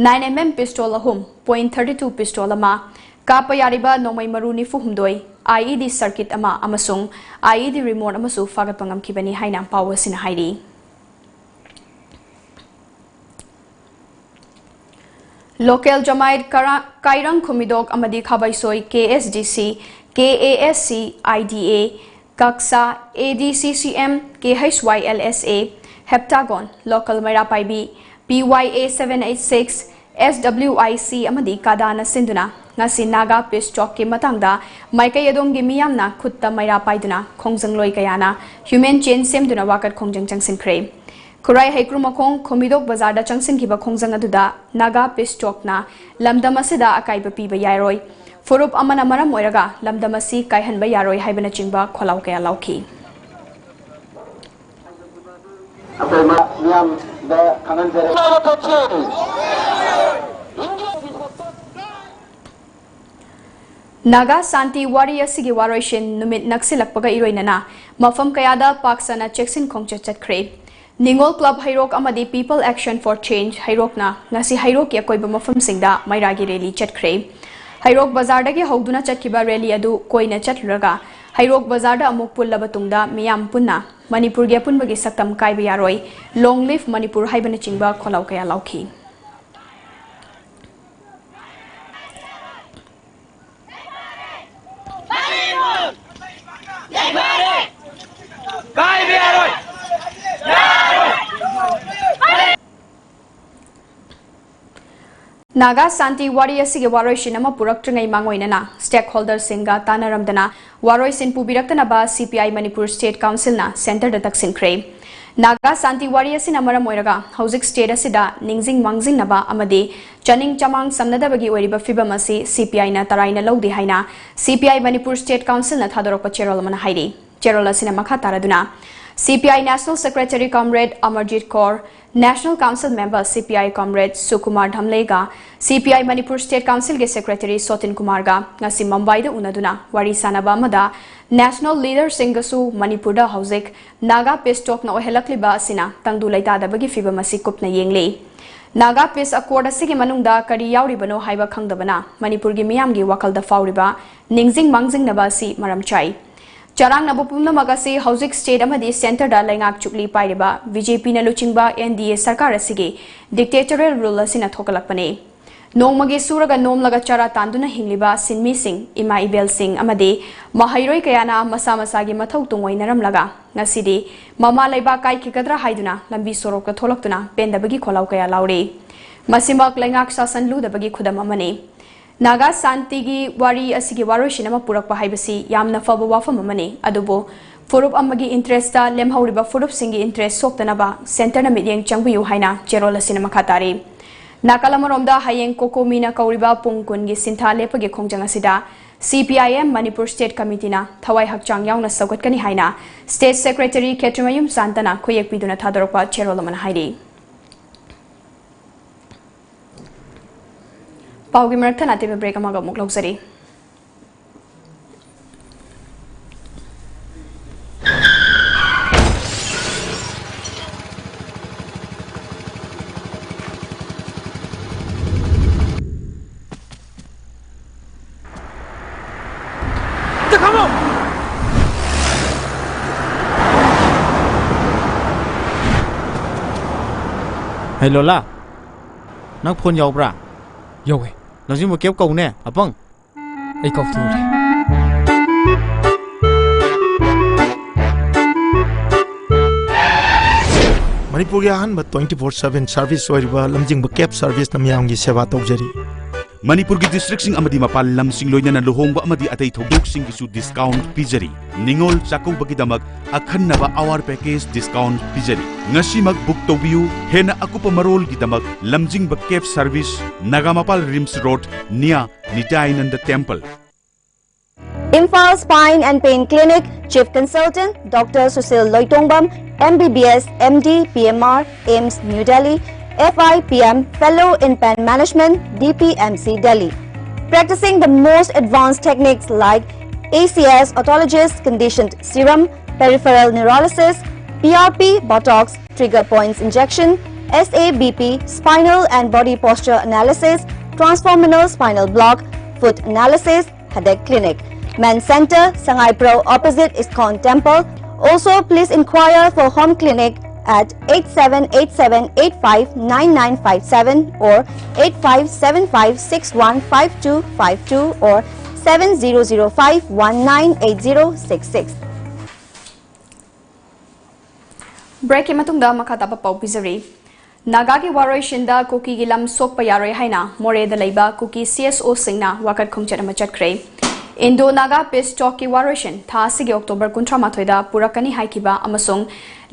ꯅꯥꯏꯟ ꯑꯦꯝ ꯑꯦꯝ ꯄꯤꯁꯇꯣꯜ ꯑꯍꯨꯝ, ꯄꯣꯏꯟꯠ ꯊꯥꯔꯇꯤ ꯇꯨ ꯄꯤꯁꯇꯣꯜ ꯑꯃ, ꯀꯥꯞꯄ ꯌꯥꯔꯤꯕ ꯅꯣꯡꯃꯩ ꯃꯔꯨ ꯅꯤꯐꯨ ꯍꯨꯝꯗꯣꯏ, ꯑꯥꯏ ꯏ ꯗꯤ ꯁꯔꯀꯤꯠ ꯑꯃ ꯑꯃꯁꯨꯡ ꯑꯥꯏ ꯏ ꯗꯤ ꯔꯤꯃꯣꯠ ꯑꯃꯁꯨ ꯐꯥꯒꯠꯄ ꯉꯝꯈꯤꯕꯅꯤ ꯍꯥꯏꯅ ꯄꯥꯎ ꯑꯁꯤꯅ ꯍꯥꯏꯔꯤ꯫ ꯂꯣꯀꯦꯜ ꯖꯃꯥꯏꯠ ꯀꯔꯥ-, ꯀꯥꯏꯔꯪ ꯈꯨꯃꯤꯗꯣꯛ ꯑꯃꯗꯤ ꯈꯥꯕꯩꯁꯣꯏ ꯀꯦ ꯑꯦꯁ ꯗꯤ ꯁꯤ, K A S C I D A, ꯀꯛꯁꯥ, A D C C M, K H Y L S A, heptagon, local Meira Paibi, P Y A seven eight six, S W I C ꯑꯃꯗꯤ ꯀꯥꯗꯥꯅ ꯁꯤꯟꯗꯨꯅ ꯉꯁꯤ Naga piece ꯇꯣꯛꯀꯤ ꯃꯇꯥꯡꯗ ꯃꯥꯏꯀꯩ ꯑꯗꯣꯝꯒꯤ ꯃꯤꯌꯥꯝꯅ ꯈꯨꯠꯇ ꯃꯩꯔꯥ ꯄꯥꯏꯗꯨꯅ ꯈꯣꯡꯖꯪꯂꯣꯏ ꯀꯌꯥꯅ ꯍ꯭ꯌꯨꯃꯦꯟ ꯆꯦꯟ ꯁꯦꯝꯗꯨꯅ ꯋꯥꯀꯠ ꯈꯣꯡꯖꯪ ꯆꯪꯁꯤꯟꯈ꯭ꯔꯦ꯫ ꯈꯨꯔꯥꯏ ꯍꯩꯀ꯭ꯔꯨ ꯃꯈꯣꯡ ꯈꯣꯃꯤꯗꯣꯛ ꯕꯖꯥꯔꯗ ꯆꯪꯁꯤꯟꯈꯤꯕ ꯈꯣꯡꯖꯪ ꯑꯗꯨꯗ ꯅꯥꯒꯥ ꯄꯤꯁ ꯇꯣꯛꯅ ꯂꯝꯗꯝ ꯑꯁꯤꯗ ꯑꯀꯥꯏꯕ ꯄꯤꯕ ꯌꯥꯔꯣꯏ, ꯐꯨꯔꯨꯞ ꯑꯃꯅ ꯃꯔꯝ ꯑꯣꯏꯔꯒ ꯂꯝꯗꯝ ꯑꯁꯤ ꯀꯥꯏꯍꯟꯕ ꯌꯥꯔꯣꯏ ꯍꯥꯏꯕꯅꯆꯤꯡꯕ ꯈꯣꯜꯂꯥꯎ ꯀꯌꯥ ꯂꯥꯎꯈꯤ꯫ ꯑꯩꯈꯣꯏ ꯃ-, ꯃꯤꯌꯥꯝꯗ ꯈꯪꯍꯟꯖꯔꯤ꯫ ꯅꯥꯒꯥ ꯁꯥꯟꯇꯤ ꯋꯥꯔꯤ ꯑꯁꯤꯒꯤ ꯋꯥꯔꯣꯏꯁꯤꯟ ꯅꯨꯃꯤꯠ ꯅꯛꯁꯤꯜꯂꯛꯄꯒ ꯏꯔꯣꯏꯅꯅ ꯃꯐꯝ ꯀꯌꯥꯗ ꯄꯥꯛ ꯁꯟꯅ ꯆꯦꯛꯁꯤꯟ ꯈꯣꯡꯆꯠ ꯆꯠꯈ꯭ꯔꯦ꯫ ꯅꯤꯉꯣꯜ ꯀ꯭ꯂꯕ ꯍꯩꯔꯣꯛ ꯑꯃꯗꯤ People Action for Change ꯍꯩꯔꯣꯛꯅ ꯉꯁꯤ ꯍꯩꯔꯣꯛꯀꯤ ꯑꯀꯣꯏꯕ ꯃꯐꯝꯁꯤꯡꯗ ꯃꯩꯔꯥꯒꯤ ꯔꯦꯂꯤ ꯆꯠꯈ꯭ꯔꯦ꯫ ꯍꯩꯔꯣꯛ ꯕꯖꯥꯔꯗꯒꯤ ꯍꯧꯗꯨꯅ ꯆꯠꯈꯤꯕ ꯔꯦꯂꯤ ꯑꯗꯨ ꯀꯣꯏꯅ ꯆꯠꯂꯨꯔꯒ ꯍꯩꯔꯣꯛ ꯕꯖꯥꯔꯗ ꯑꯃꯨꯛ ꯄꯨꯜꯂꯕ ꯇꯨꯡꯗ ꯃꯤꯌꯥꯝ ꯄꯨꯟꯅ ꯃꯅꯤꯄꯨꯔꯒꯤ ꯑꯄꯨꯟꯕꯒꯤ ꯁꯛꯇꯝ ꯀꯥꯏꯕ ꯌꯥꯔꯣꯏ, Long Live Manipur ꯍꯥꯏꯕꯅꯆꯤꯡꯕ ꯈꯣꯜꯂꯥꯎ ꯀꯌꯥ ꯂꯥꯎꯈꯤ꯫ ꯅꯥꯒꯥ ꯁꯥꯟꯇꯤ ꯋꯥꯔꯤ ꯑꯁꯤꯒꯤ ꯋꯥꯔꯣꯏꯁꯤꯟ ꯑꯃ ꯄꯨꯔꯛꯇ꯭ꯔꯤꯉꯩ ꯃꯥꯡꯑꯣꯏꯅꯅ stakeholderꯁꯤꯡꯒ ꯇꯥꯟꯅꯔꯝꯗꯅ ꯋꯥꯔꯣꯏꯁꯤꯟ ꯄꯨꯕꯤꯔꯛꯇꯅꯕ ꯁꯤ ꯄꯤ ꯑꯥꯏ ꯃꯅꯤꯄꯨꯔ ꯁ꯭ꯇꯦꯠ ꯀꯥꯎꯟꯁꯤꯜꯅ ꯁꯦꯟꯇꯔꯗ ꯇꯛꯁꯤꯟꯈ꯭ꯔꯦ꯫ ꯅꯥꯒꯥ ꯁꯥꯟꯇꯤ ꯋꯥꯔꯤ ꯑꯁꯤꯅ ꯃꯔꯝ ꯑꯣꯏꯔꯒ ꯍꯧꯖꯤꯛ state ꯑꯁꯤꯗ ꯅꯤꯡꯁꯤꯡ ꯃꯥꯡꯖꯤꯡꯅꯕ ꯑꯃꯗꯤ ꯆꯥꯅꯤꯡ ꯆꯃꯥꯡ ꯁꯝꯅꯗꯕꯒꯤ ꯑꯣꯏꯔꯤꯕ ꯐꯤꯕꯝ ꯑꯁꯤ CPIꯅ ꯇꯔꯥꯏꯅ ꯂꯧꯗꯦ ꯍꯥꯏꯅ CPI ꯃꯅꯤꯄꯨꯔ State Councilꯅ ꯊꯥꯗꯣꯔꯛꯄ ꯆꯦꯔꯣꯜ ꯑꯃꯅ ꯍꯥꯏꯔꯤ꯫ ꯆꯦꯔꯣꯜ ꯑꯁꯤꯅ ꯃꯈꯥ ꯇꯥꯔꯗꯨꯅ, CPI National Secretary Comrade Amarjit Kaur, National Council Member CPI Comrade Sukumar Dhamleyꯒ CPI Manipur State Councilꯒꯤ Secretary ꯁꯣꯇꯤꯟ ꯀꯨꯃꯥꯔꯒ ꯉꯁꯤ ꯃꯨꯝꯕꯥꯏꯗ ꯎꯅꯗꯨꯅ ꯋꯥꯔꯤ ꯁꯥꯅꯕ ꯑꯃꯗ National Leaderꯁꯤꯡꯒꯁꯨ ꯃꯅꯤꯄꯨꯔꯗ ꯍꯧꯖꯤꯛ ꯅꯥꯒꯥ peace talkꯅ ꯑꯣꯏꯍꯜꯂꯛꯂꯤꯕ ꯑꯁꯤꯅ ꯇꯪꯗꯨ ꯂꯩꯇꯥꯗꯕꯒꯤ ꯐꯤꯕꯝ ꯑꯁꯤ ꯀꯨꯞꯅ ꯌꯦꯡꯂꯤ꯫ ꯅꯥꯒꯥ peace accord ꯑꯁꯤꯒꯤ ꯃꯅꯨꯡꯗ ꯀꯔꯤ ꯌꯥꯎꯔꯤꯕꯅꯣ ꯍꯥꯏꯕ ꯈꯪꯗꯕꯅ ꯃꯅꯤꯄꯨꯔꯒꯤ ꯃꯤꯌꯥꯝꯒꯤ ꯋꯥꯈꯜꯗ ꯐꯥꯎꯔꯤꯕ ꯅꯤꯡꯁꯤꯡ ꯃꯥꯡꯖꯤꯡꯅꯕ ꯑꯁꯤ ꯃꯔꯝ ꯆꯥꯏ꯫ ꯆꯔꯥꯡꯅꯕ ꯄꯨꯝꯅꯃꯛ ꯑꯁꯤ ꯍꯧꯖꯤꯛ state ꯑꯃꯗꯤ centreꯗ ꯂꯩꯉꯥꯛ ꯆꯨꯞꯂꯤ ꯄꯥꯏꯔꯤꯕ BJPꯅ ꯂꯨꯆꯤꯡꯕ NDA ꯁꯔꯀꯥꯔ ꯑꯁꯤꯒꯤ dictatorial rule ꯑꯁꯤꯅ ꯊꯣꯛꯍꯜꯂꯛꯄꯅꯤ꯫ ꯅꯣꯡꯃꯒꯤ ꯁꯨꯔꯒ ꯅꯣꯝꯂꯒ ꯆꯔꯥ ꯇꯥꯟꯗꯨꯅ ꯍꯤꯡꯂꯤꯕ ꯁꯤꯟꯃꯤꯁꯤꯡ, ꯏꯃꯥ ꯏꯕꯦꯜꯁꯤꯡ ꯑꯃꯗꯤ ꯃꯍꯩꯔꯣꯏ ꯀꯌꯥꯅ ꯃꯁꯥ ꯃꯁꯥꯒꯤ ꯃꯊꯧ ꯇꯨꯡꯑꯣꯏꯅꯔꯝꯂꯒ ꯉꯁꯤꯗꯤ ꯃꯃꯥ ꯂꯩꯕꯥꯛ ꯀꯥꯏꯈꯤꯒꯗ꯭ꯔꯥ ꯍꯥꯏꯗꯨꯅ ꯂꯝꯕꯤ ꯁꯣꯔꯣꯛꯇ ꯊꯣꯛꯂꯛꯇꯨꯅ ꯄꯦꯟꯗꯕꯒꯤ ꯈꯣꯜꯂꯥꯎ ꯀꯌꯥ ꯂꯥꯎꯔꯤ꯫ ꯃꯁꯤꯃꯛ ꯂꯩꯉꯥꯛ ꯁꯥꯁꯟ ꯂꯨꯗꯕꯒꯤ ꯈꯨꯗꯝ ꯑꯃꯅꯤ꯫ ꯅꯥꯒꯥ ꯁꯥꯟꯇꯤꯒꯤ ꯋꯥꯔꯤ ꯑꯁꯤꯒꯤ ꯋꯥꯔꯣꯏꯁꯤꯟ ꯑꯃ ꯄꯨꯔꯛꯄ ꯍꯥꯏꯕꯁꯤ ꯌꯥꯝꯅ ꯐꯕ ꯋꯥꯐꯝ ꯑꯃꯅꯤ, ꯑꯗꯨꯕꯨ ꯐꯨꯔꯨꯞ ꯑꯃꯒꯤ interestꯇ ꯂꯦꯝꯍꯧꯔꯤꯕ ꯐꯨꯔꯨꯞꯁꯤꯡꯒꯤ interest ꯁꯣꯛꯇꯅꯕ centreꯅ ꯃꯤꯠꯌꯦꯡ ꯆꯪꯕꯤꯌꯨ ꯍꯥꯏꯅ ꯆꯦꯔꯣꯜ ꯑꯁꯤꯅ ꯃꯈꯥ ꯇꯥꯔꯤ꯫ ꯅꯥꯀꯜ ꯑꯃꯔꯣꯝꯗ, ꯍꯌꯦꯡ COCOMIꯅ ꯀꯧꯔꯤꯕ ꯄꯨꯡ ꯀꯨꯟꯒꯤ ꯁꯤꯟꯊꯥ ꯂꯦꯞꯄꯒꯤ ꯈꯣꯡꯖꯪ ꯑꯁꯤꯗ CPIM ꯃꯅꯤꯄꯨꯔ State Committeeꯅ ꯊꯋꯥꯏ ꯍꯛꯆꯥꯡ ꯌꯥꯎꯅ ꯁꯧꯒꯠꯀꯅꯤ ꯍꯥꯏꯅ State Secretary ꯈꯦꯇ꯭ꯔꯤꯃꯌꯨꯝ ꯁꯥꯟꯇꯅ ꯈꯨꯌꯦꯛ ꯄꯤꯗꯨꯅ ꯊꯥꯗꯣꯔꯛꯄ ꯆꯦꯔꯣꯜ ꯑꯃꯅ ꯍꯥꯏꯔꯤ꯫ ꯄꯥꯎꯒꯤ ꯃꯔꯛ ꯊꯠꯅ ꯑꯇꯦꯟꯕ break ꯑꯃꯒ ꯑꯃꯨꯛ ꯂꯧꯖꯔꯤ꯫ ꯍꯩ ꯂꯣꯂꯥ, ꯅꯪ phone ꯌꯥꯎꯕ꯭ꯔꯥ? ꯌꯥꯎꯋꯦ꯫ ꯂꯝꯖꯤꯡꯕ cab ꯀꯧꯅꯦ, ꯑꯄꯪ꯫ ꯑꯩ ꯀꯥꯎꯊꯣꯛꯎꯔꯦ꯫ ꯃꯅꯤꯄꯨꯔꯒꯤ ꯑꯍꯥꯟꯕ twenty four seven service ꯑꯣꯏꯔꯤꯕ ꯂꯝꯖꯤꯡꯕ cab serviceꯅ ꯃꯤꯌꯥꯝꯒꯤ ꯁꯦꯕꯥ ꯇꯧꯖꯔꯤ꯫ ꯃꯅꯤꯄꯨꯔꯒꯤ ꯗꯤꯁꯇ꯭ꯔꯤꯛꯁꯤꯡ ꯑꯃꯗꯤ ꯃꯄꯥꯟ ꯂꯝꯁꯤꯡ, ꯂꯣꯏꯅꯅ ꯂꯨꯍꯣꯡꯕ ꯑꯃꯗꯤ ꯑꯇꯩ ꯊꯧꯗꯣꯛꯁꯤꯡꯒꯤꯁꯨ ꯗꯤꯁꯀꯥꯎꯟꯠ ꯄꯤꯖꯔꯤ꯫ ꯅꯤꯉꯣꯜ ꯆꯥꯛꯀꯧꯕꯒꯤꯗꯃꯛ ꯑꯈꯟꯅꯕ ꯑꯋꯥꯔ ꯄꯦꯀꯦꯖ ꯗꯤꯁꯀꯥꯎꯟꯠ ꯄꯤꯖꯔꯤ꯫ ꯉꯁꯤꯃꯛ ꯕꯨꯛ ꯇꯧꯕꯤꯌꯨ꯫ ꯍꯦꯟꯅ ꯑꯀꯨꯞꯄ ꯃꯔꯣꯜꯒꯤꯗꯃꯛ ꯂꯝꯖꯤꯡꯕ cab service, Nagamapal RIMS road, near Nityananda temple. Imphal Spine and Pain Clinic, Chief Consultant Doctor Sushil Loitongbam, M B B S, M D, P M R, AIIMS, New Delhi, F I P M, Fellow in Pain Management, D P M C, Delhi. Practicing the most advanced techniques like A C S, autologous conditioned serum, peripheral neurolysis, P R P, Botox, trigger points injection, S A B P, spinal and body posture analysis, transforaminal spinal block, foot analysis, Headache Clinic. Men Center, Sangaipro, opposite ISKCON Temple. Also, please inquire for home clinic at eight seven eight seven eight five nine nine five seven or eight five seven five six one five two five two or seven zero zero five one nine eight zero six six. Breakꯀꯤ ꯃꯇꯨꯡꯗ ꯃꯈꯥ ꯇꯥꯕ ꯄꯥꯎ ꯄꯤꯖꯔꯤ꯫ ꯅꯥꯒꯥꯒꯤ ꯋꯥꯔꯣꯏꯁꯤꯟꯗ ꯀꯨꯀꯤꯒꯤ ꯂꯝ ꯁꯣꯛꯄ ꯌꯥꯔꯣꯏ ꯍꯥꯏꯅ ꯃꯣꯔꯦꯗ ꯂꯩꯕ ꯀꯨꯀꯤ C S Oꯁꯤꯡꯅ ꯋꯥꯀꯠ ꯈꯣꯡꯆꯠ ꯑꯃ ꯆꯠꯈ꯭ꯔꯦ꯫ Indo Naga Peace Talkꯀꯤ ꯋꯥꯔꯣꯏꯁꯤꯟ ꯊꯥ ꯑꯁꯤꯒꯤ ꯑꯣꯛꯇꯣꯕꯔ ꯀꯨꯟꯊ꯭ꯔꯥ ꯃꯥꯊꯣꯏꯗ ꯄꯨꯔꯛꯀꯅꯤ ꯍꯥꯏꯈꯤꯕ ꯑꯃꯁꯨꯡ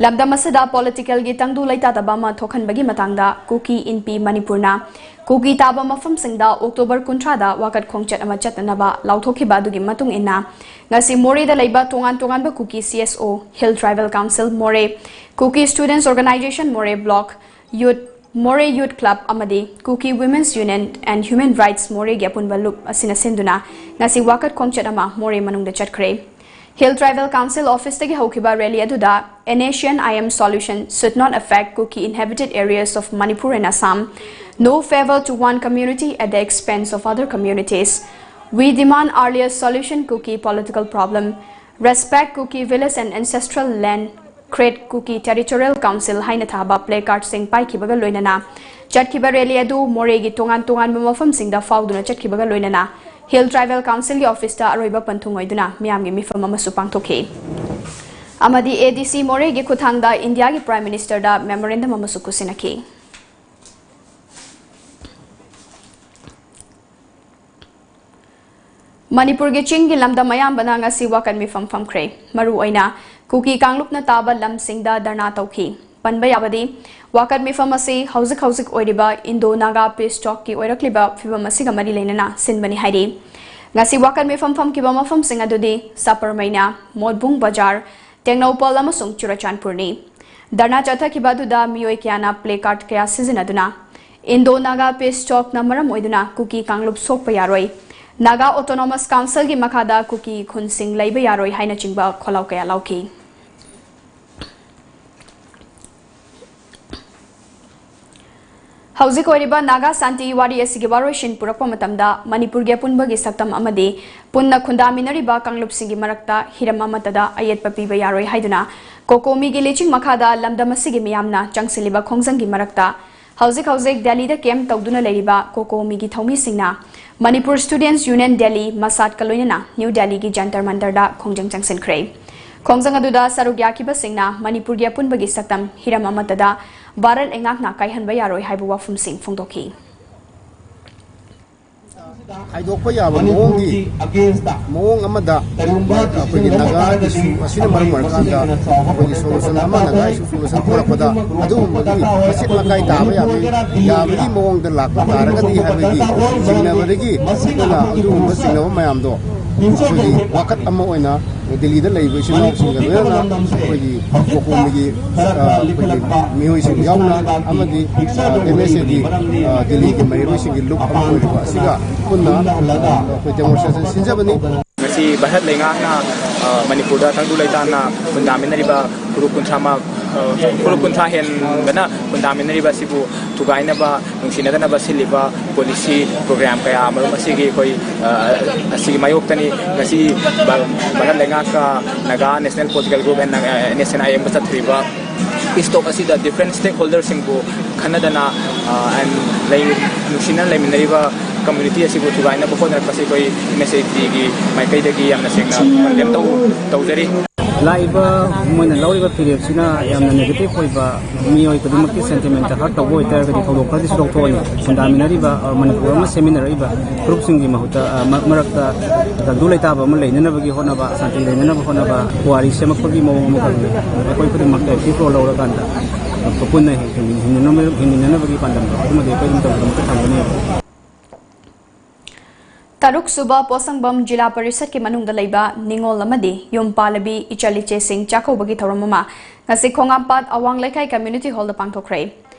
ꯂꯝꯗꯝ ꯑꯁꯤꯗ ꯄꯣꯂꯤꯇꯤꯀꯦꯜꯒꯤ ꯇꯪꯗꯨ ꯂꯩꯇꯥꯗꯕ ꯑꯃ ꯊꯣꯛꯍꯟꯕꯒꯤ ꯃꯇꯥꯡꯗ ꯀꯨꯀꯤ ꯏꯟꯄꯤ ꯃꯅꯤꯄꯨꯔꯅ ꯀꯨꯀꯤ ꯇꯥꯕ ꯃꯐꯝꯁꯤꯡꯗ ꯑꯣꯛꯇꯣꯕꯔ ꯀꯨꯟꯊ꯭ꯔꯥꯗ ꯋꯥꯀꯠ ꯈꯣꯡꯆꯠ ꯑꯃ ꯆꯠꯅꯅꯕ ꯂꯥꯎꯊꯣꯛꯈꯤꯕ ꯑꯗꯨꯒꯤ ꯃꯇꯨꯡ ꯏꯟꯅ, ꯉꯁꯤ ꯃꯣꯔꯦꯗ ꯂꯩꯕ ꯇꯣꯉꯥꯟ ꯇꯣꯉꯥꯟꯕ ꯀꯨꯀꯤ C S O, Hill Tribal Council ꯃꯣꯔꯦ, Kuki Students Organization ꯃꯣꯔꯦ Block, Youth, ꯃꯣꯔꯦ Youth Club ꯑꯃꯗꯤ Kuki Women's Union and Human Rights ꯃꯣꯔꯦꯒꯤ ꯑꯄꯨꯟꯕ ꯂꯨꯞ ꯑꯁꯤꯅ ꯁꯤꯟꯗꯨꯅ ꯉꯁꯤ ꯋꯥꯀꯠ ꯈꯣꯡꯆꯠ ꯑꯃ ꯃꯣꯔꯦ ꯃꯅꯨꯡꯗ ꯆꯠꯈ꯭ꯔꯦ꯫ Hill Tribal Council officeꯇꯒꯤ ꯍꯧꯈꯤꯕ rally ꯑꯗꯨꯗ, "A nation I M solution should not affect Kuki inhabited areas of Manipur and Assam. No favor to one community at the expense of other communities. We demand earlier solution Kuki political problem. Respect Kuki village and ancestral land. Create Kuki Territorial Council" ꯍꯥꯏꯅ ꯊꯥꯕ placardꯁꯤꯡ ꯄꯥꯏꯈꯤꯕꯒ ꯂꯣꯏꯅꯅ ꯆꯠꯈꯤꯕ rally ꯑꯗꯨ ꯃꯣꯔꯦꯒꯤ ꯇꯣꯉꯥꯟ ꯇꯣꯉꯥꯟꯕ ꯃꯐꯝꯁꯤꯡꯗ ꯐꯥꯎꯗꯨꯅ ꯆꯠꯈꯤꯕꯒ ꯂꯣꯏꯅꯅ Hill Tribal Councilꯒꯤ officeꯇ ꯑꯔꯣꯏꯕ ꯄꯟꯊꯨꯡ ꯑꯣꯏꯗꯨꯅ ꯃꯤꯌꯥꯝꯒꯤ ꯃꯤꯐꯝ ꯑꯃꯁꯨ ꯄꯥꯡꯊꯣꯛꯈꯤ꯫ ꯑꯃꯗꯤ A D C ꯃꯣꯔꯦꯒꯤ ꯈꯨꯠꯊꯥꯡꯗ ꯏꯟꯗꯤꯌꯥꯒꯤ Prime Ministerꯗ memorandum ꯑꯃꯁꯨ ꯈꯨꯠꯁꯤꯟꯅꯈꯤ꯫ ꯃꯅꯤꯄꯨꯔꯒꯤ ꯆꯤꯡꯒꯤ ꯂꯝꯗꯝ ꯑꯌꯥꯝꯕꯅ ꯉꯁꯤ ꯋꯥꯀꯠ ꯃꯤꯐꯝ ꯐꯝꯈ꯭ꯔꯦ꯫ ꯃꯔꯨꯑꯣꯏꯅ ꯀꯨꯀꯤ ꯀꯥꯡꯂꯨꯞꯅ ꯇꯥꯕ ꯂꯝꯁꯤꯡꯗ ꯙꯔꯅꯥ ꯇꯧꯈꯤ꯫ ꯄꯟꯕ ꯌꯥꯕꯗꯤ, ꯋꯥꯀꯠ ꯃꯤꯐꯝ ꯑꯁꯤ ꯍꯧꯖꯤꯛ ꯍꯧꯖꯤꯛ ꯑꯣꯏꯔꯤꯕ ꯏꯟꯗꯣ ꯅꯥꯒꯥ ꯄꯤꯁ ꯇꯣꯛꯀꯤ ꯑꯣꯏꯔꯛꯂꯤꯕ ꯐꯤꯕꯝ ꯑꯁꯤꯒ ꯃꯔꯤ ꯂꯩꯅꯅ ꯁꯤꯟꯕꯅꯤ ꯍꯥꯏꯔꯤ꯫ ꯉꯁꯤ ꯋꯥꯀꯠ ꯃꯤꯐꯝ ꯐꯝꯈꯤꯕ ꯃꯐꯝꯁꯤꯡ ꯑꯗꯨꯗꯤ ꯁꯥꯄꯔꯃꯩꯅ, ꯃꯣꯠꯕꯨꯡ ꯕꯖꯥꯔ, ꯇꯦꯡꯅꯧꯄꯜ ꯑꯃꯁꯨꯡ ꯆꯨꯔꯆꯥꯟꯄꯨꯔꯅꯤ꯫ ꯙꯔꯅꯥ ꯆꯠꯊꯈꯤꯕ ꯑꯗꯨꯗ ꯃꯤꯑꯣꯏ ꯀꯌꯥꯅ ꯄ꯭ꯂꯦ ꯀꯥꯔꯗ ꯀꯌꯥ ꯁꯤꯖꯤꯟꯅꯗꯨꯅ ꯏꯟꯗꯣ ꯅꯥꯒꯥ ꯄꯤꯁ ꯇꯣꯛꯅ ꯃꯔꯝ ꯑꯣꯏꯗꯨꯅ ꯀꯨꯀꯤ ꯀꯥꯡꯂꯨꯞ ꯁꯣꯛꯄ ꯌꯥꯔꯣꯏ, ꯅꯥꯒꯥ ꯑꯣꯇꯣꯅꯣꯃꯁ ꯀꯥꯎꯟꯁꯤꯜꯒꯤ ꯃꯈꯥꯗ ꯀꯨꯀꯤ ꯈꯨꯟꯁꯤꯡ ꯂꯩꯕ ꯌꯥꯔꯣꯏ ꯍꯥꯏꯅꯆꯤꯡꯕ ꯈꯣꯜꯂꯥꯎ ꯀꯌꯥ ꯂꯥꯎꯈꯤ꯫ ꯍꯧꯖꯤꯛ ꯑꯣꯏꯔꯤꯕ ꯅꯥꯒꯥ ꯁꯥꯟꯇꯤ ꯋꯥꯔꯤ ꯑꯁꯤꯒꯤ ꯋꯥꯔꯣꯏꯁꯤꯟ ꯄꯨꯔꯛꯄ ꯃꯇꯝꯗ ꯃꯅꯤꯄꯨꯔꯒꯤ ꯑꯄꯨꯟꯕꯒꯤ ꯁꯛꯇꯝ ꯑꯃꯗꯤ ꯄꯨꯟꯅ ꯈꯨꯟꯗꯥꯃꯤꯟꯅꯔꯤꯕ ꯀꯥꯡꯂꯨꯞꯁꯤꯡꯒꯤ ꯃꯔꯛꯇ ꯍꯤꯔꯝ ꯑꯃꯠꯇꯗ ꯑꯌꯦꯠꯄ ꯄꯤꯕ ꯌꯥꯔꯣꯏ ꯍꯥꯏꯗꯨꯅ ꯀꯣꯀꯣꯃꯤꯒꯤ ꯂꯤꯆꯤꯡ ꯃꯈꯥꯗ ꯂꯝꯗꯝ ꯑꯁꯤꯒꯤ ꯃꯤꯌꯥꯝꯅ ꯆꯪꯁꯤꯜꯂꯤꯕ ꯈꯣꯡꯖꯪꯒꯤ ꯃꯔꯛꯇ ꯍꯧꯖꯤꯛ ꯍꯧꯖꯤꯛ ꯗꯦꯜꯂꯤꯗ ꯀꯦꯝꯞ ꯇꯧꯗꯨꯅ ꯂꯩꯔꯤꯕ ꯀꯣꯀꯣꯃꯤꯒꯤ ꯊꯧꯃꯤꯁꯤꯡꯅ ꯃꯅꯤꯄꯨꯔ ꯁ꯭ꯇꯨꯗꯦꯟꯠꯁ ꯌꯨꯅꯤꯌꯟ ꯗꯦꯜꯂꯤ ꯃꯁꯥꯠꯀ ꯂꯣꯏꯅꯅ ꯅ꯭ꯌꯨ ꯗꯦꯜꯂꯤꯒꯤ ꯖꯟꯇꯔ ꯃꯟꯇꯔꯗ ꯈꯣꯡꯖꯪ ꯆꯪꯁꯤꯟꯈ꯭ꯔꯦ꯫ ꯈꯣꯡꯖꯪ ꯑꯗꯨꯗ ꯁꯔꯨꯛ ꯌꯥꯈꯤꯕꯁꯤꯡꯅ ꯃꯅꯤꯄꯨꯔꯒꯤ ꯑꯄꯨꯟꯕꯒꯤ ꯁꯛꯇꯝ ꯍꯤꯔꯝ ꯑꯃꯠꯇꯗ ꯚꯥꯔꯠ ꯂꯩꯉꯥꯛꯅ ꯀꯥꯏꯍꯟꯕ ꯌꯥꯔꯣꯏ ꯍꯥꯏꯕ ꯋꯥꯐꯝꯁꯤꯡ ꯐꯣꯡꯗꯣꯛꯈꯤ꯫ ꯈꯥꯏꯗꯣꯛꯄ ꯌꯥꯕ ꯃꯑꯣꯡꯒꯤ ꯃꯑꯣꯡ ꯑꯃꯗ ꯑꯩꯈꯣꯏꯒꯤ ꯅꯥꯒꯥ ꯏꯁꯨ ꯑꯁꯤꯅ ꯃꯔꯝ ꯑꯣꯏꯔꯀꯥꯟꯗ ꯑꯩꯈꯣꯏꯒꯤ ꯁꯣꯂꯨꯁꯟ ꯑꯃ, ꯅꯥꯒꯥ ꯏꯁꯨ ꯁꯣꯂꯨꯁꯟ ꯄꯨꯔꯛꯄꯗ ꯑꯗꯨꯒꯨꯝꯕꯒꯤ ꯃꯆꯦꯠ ꯃꯀꯥꯏ ꯇꯥꯕ ꯌꯥꯕꯒꯤ ꯌꯥꯕꯒꯤ ꯃꯑꯣꯡꯗ ꯂꯥꯛꯄ ꯇꯥꯔꯒꯗꯤ ꯍꯥꯏꯕꯒꯤ ꯆꯤꯡꯅꯕꯗꯒꯤ ꯑꯩꯈꯣꯏꯅ ꯑꯗꯨꯒꯨꯝꯕ ꯆꯤꯡꯅꯕ ꯃꯌꯥꯝꯗꯣ ꯑꯩꯈꯣꯏꯒꯤ ꯋꯥꯀꯠ ꯑꯃ ꯑꯣꯏꯅ ꯗꯤꯜꯂꯤꯗ ꯂꯩꯔꯤꯕ ꯏꯆꯤꯟ ꯏꯅꯥꯎꯁꯤꯡꯒ ꯂꯣꯏꯅꯅ ꯑꯩꯈꯣꯏꯒꯤ ꯀꯣꯀꯣꯃꯤꯒꯤ ꯑꯩꯈꯣꯏꯒꯤ ꯃꯤꯑꯣꯏꯁꯤꯡ ꯌꯥꯎꯅ ꯑꯃꯗꯤ ꯑꯦꯝ ꯑꯦꯁ ꯑꯦꯒꯤ ꯗꯤꯜꯂꯤꯒꯤ ꯃꯍꯩꯔꯣꯏꯁꯤꯡꯒꯤ ꯂꯨꯞ ꯑꯃ ꯑꯣꯏꯔꯤꯕ ꯑꯁꯤꯒ ꯄꯨꯟꯅ ꯑꯩꯈꯣꯏ ꯗꯦꯃꯣꯟꯁꯇ꯭ꯔꯦꯁꯟ ꯁꯤꯟꯖꯕꯅꯤ꯫ ꯉꯁꯤ ꯚꯥꯔꯠ ꯂꯩꯉꯥꯛꯅ ꯃꯅꯤꯄꯨꯔꯗ ꯇꯪꯗꯨ ꯂꯩꯇꯥꯅ ꯈꯨꯟꯗꯥꯃꯤꯟꯅꯔꯤꯕ ꯐꯨꯔꯨꯞ ꯀꯨꯟꯊ꯭ꯔꯥ ꯐꯨꯔꯨꯞ ꯀꯨꯟꯊ꯭ꯔꯥ ꯍꯦꯟꯕꯅ ꯈꯨꯟꯗꯥꯃꯤꯟꯅꯔꯤꯕ ꯑꯁꯤꯕꯨ ꯊꯨꯒꯥꯏꯅꯕ, ꯅꯨꯡꯁꯤꯅꯗꯅꯕ ꯁꯤꯜꯂꯤꯕ ꯄꯣꯂꯤꯁꯤ ꯄ꯭ꯔꯣꯒ꯭ꯔꯥꯝ ꯀꯌꯥ ꯑꯃꯔꯣꯝ ꯑꯁꯤꯒꯤ ꯑꯩꯈꯣꯏ ꯑꯁꯤꯒꯤ ꯃꯥꯌꯣꯛꯇꯅꯤ꯫ ꯉꯁꯤ ꯚꯥꯔꯠ ꯂꯩꯉꯥꯛꯀ Naga national political group N N S N I ꯑꯦꯝꯒ ꯆꯠꯊꯔꯤꯕ ꯄꯤꯁ ꯇꯣꯛ ꯑꯁꯤꯗ ꯗꯤꯐ꯭ꯔꯦꯟꯠ ꯁ꯭ꯇꯦꯛ ꯍꯣꯜꯗꯔꯁꯤꯡꯕꯨ ꯈꯟꯅꯗꯅ ꯅꯨꯡꯁꯤꯅꯅ ꯂꯩꯃꯤꯟꯅꯔꯤꯕ ꯀꯝꯃ꯭ꯌꯨꯅꯤꯇꯤ ꯑꯁꯤꯕꯨ ꯊꯨꯒꯥꯏꯅꯕ ꯍꯣꯠꯅꯔꯛꯄꯁꯤ ꯑꯩꯈꯣꯏ ꯑꯦꯝ ꯑꯦꯁ ꯑꯦ ꯇꯤꯒꯤ ꯃꯥꯏꯀꯩꯗꯒꯤ ꯌꯥꯝꯅ ꯁꯦꯡꯅ ꯀꯟꯗꯦꯝ ꯇꯧꯖꯔꯤ꯫ ꯂꯥꯛꯏꯕ ꯃꯣꯏꯅ ꯂꯧꯔꯤꯕ ꯐꯤꯔꯦꯞꯁꯤꯅ ꯌꯥꯝꯅ negative ꯑꯣꯏꯕ, ꯃꯤꯑꯣꯏ ꯈꯨꯗꯤꯡꯃꯛꯀꯤ sentiment hurt ꯇꯧꯕ ꯑꯣꯏꯇꯥꯔꯒꯗꯤ ꯊꯧꯗꯣꯛ ꯈꯔꯗꯤ ꯁꯣꯛꯊꯣꯛꯑꯅꯤ꯫ ꯈꯨꯟꯗꯥꯃꯤꯟꯅꯔꯤꯕ, ꯑ, ꯃꯅꯤꯄꯨꯔ ꯑꯃ ꯁꯦꯝꯃꯤꯟꯅꯔꯛꯏꯕ ꯐꯨꯔꯨꯞꯁꯤꯡꯒꯤ ꯃꯍꯨꯠꯇ, ꯑ, ꯃ-, ꯃꯔꯛꯇ ꯇꯪꯗꯨ ꯂꯩꯇꯥꯕ ꯑꯃ ꯂꯩꯅꯅꯕꯒꯤ ꯍꯣꯠꯅꯕ, ꯁꯥꯟꯇꯤ ꯂꯩꯅꯅꯕ ꯍꯣꯠꯅꯕ, ꯄꯨꯋꯥꯔꯤ ꯁꯦꯝꯃꯛꯄꯒꯤ ꯃꯑꯣꯡ ꯑꯃꯈꯛꯅꯤ꯫ ꯑꯩꯈꯣꯏ ꯈꯨꯗꯤꯡꯃꯛ active role ꯂꯧꯔꯀꯥꯟꯗ ꯄꯨꯟꯅ ꯍꯤꯡꯃꯤꯟꯅꯅꯕ-, ꯍꯤꯡꯃꯤꯟꯅꯅꯕꯒꯤ ꯄꯥꯟꯗꯝꯗꯣ ꯑꯗꯨꯃꯗꯤ ꯑꯩꯈꯣꯏ ꯑꯗꯨꯝ ꯇꯧꯕꯗꯃꯛꯇ ꯊꯝꯒꯅꯤ꯫ ꯇꯔꯨꯛ ꯁꯨꯕ ꯄꯣꯁꯪꯕꯝ ꯖꯤꯂꯥ ꯄꯔꯤꯁꯠꯀꯤ ꯃꯅꯨꯡꯗ ꯂꯩꯕ ꯅꯤꯉꯣꯜ ꯑꯃꯗꯤ ꯌꯨꯝ ꯄꯥꯜꯂꯕꯤ ꯏꯆꯜ ꯏꯆꯦꯁꯤꯡ ꯆꯥꯛꯀꯧꯕꯒꯤ ꯊꯧꯔꯝ ꯑꯃ ꯉꯁꯤ ꯈꯣꯡꯉꯥꯝꯄꯥꯠ ꯑꯋꯥꯡ ꯂꯩꯀꯥꯏ community hall ꯗ ꯄꯥꯡꯊꯣꯛꯈ꯭ꯔꯦ꯫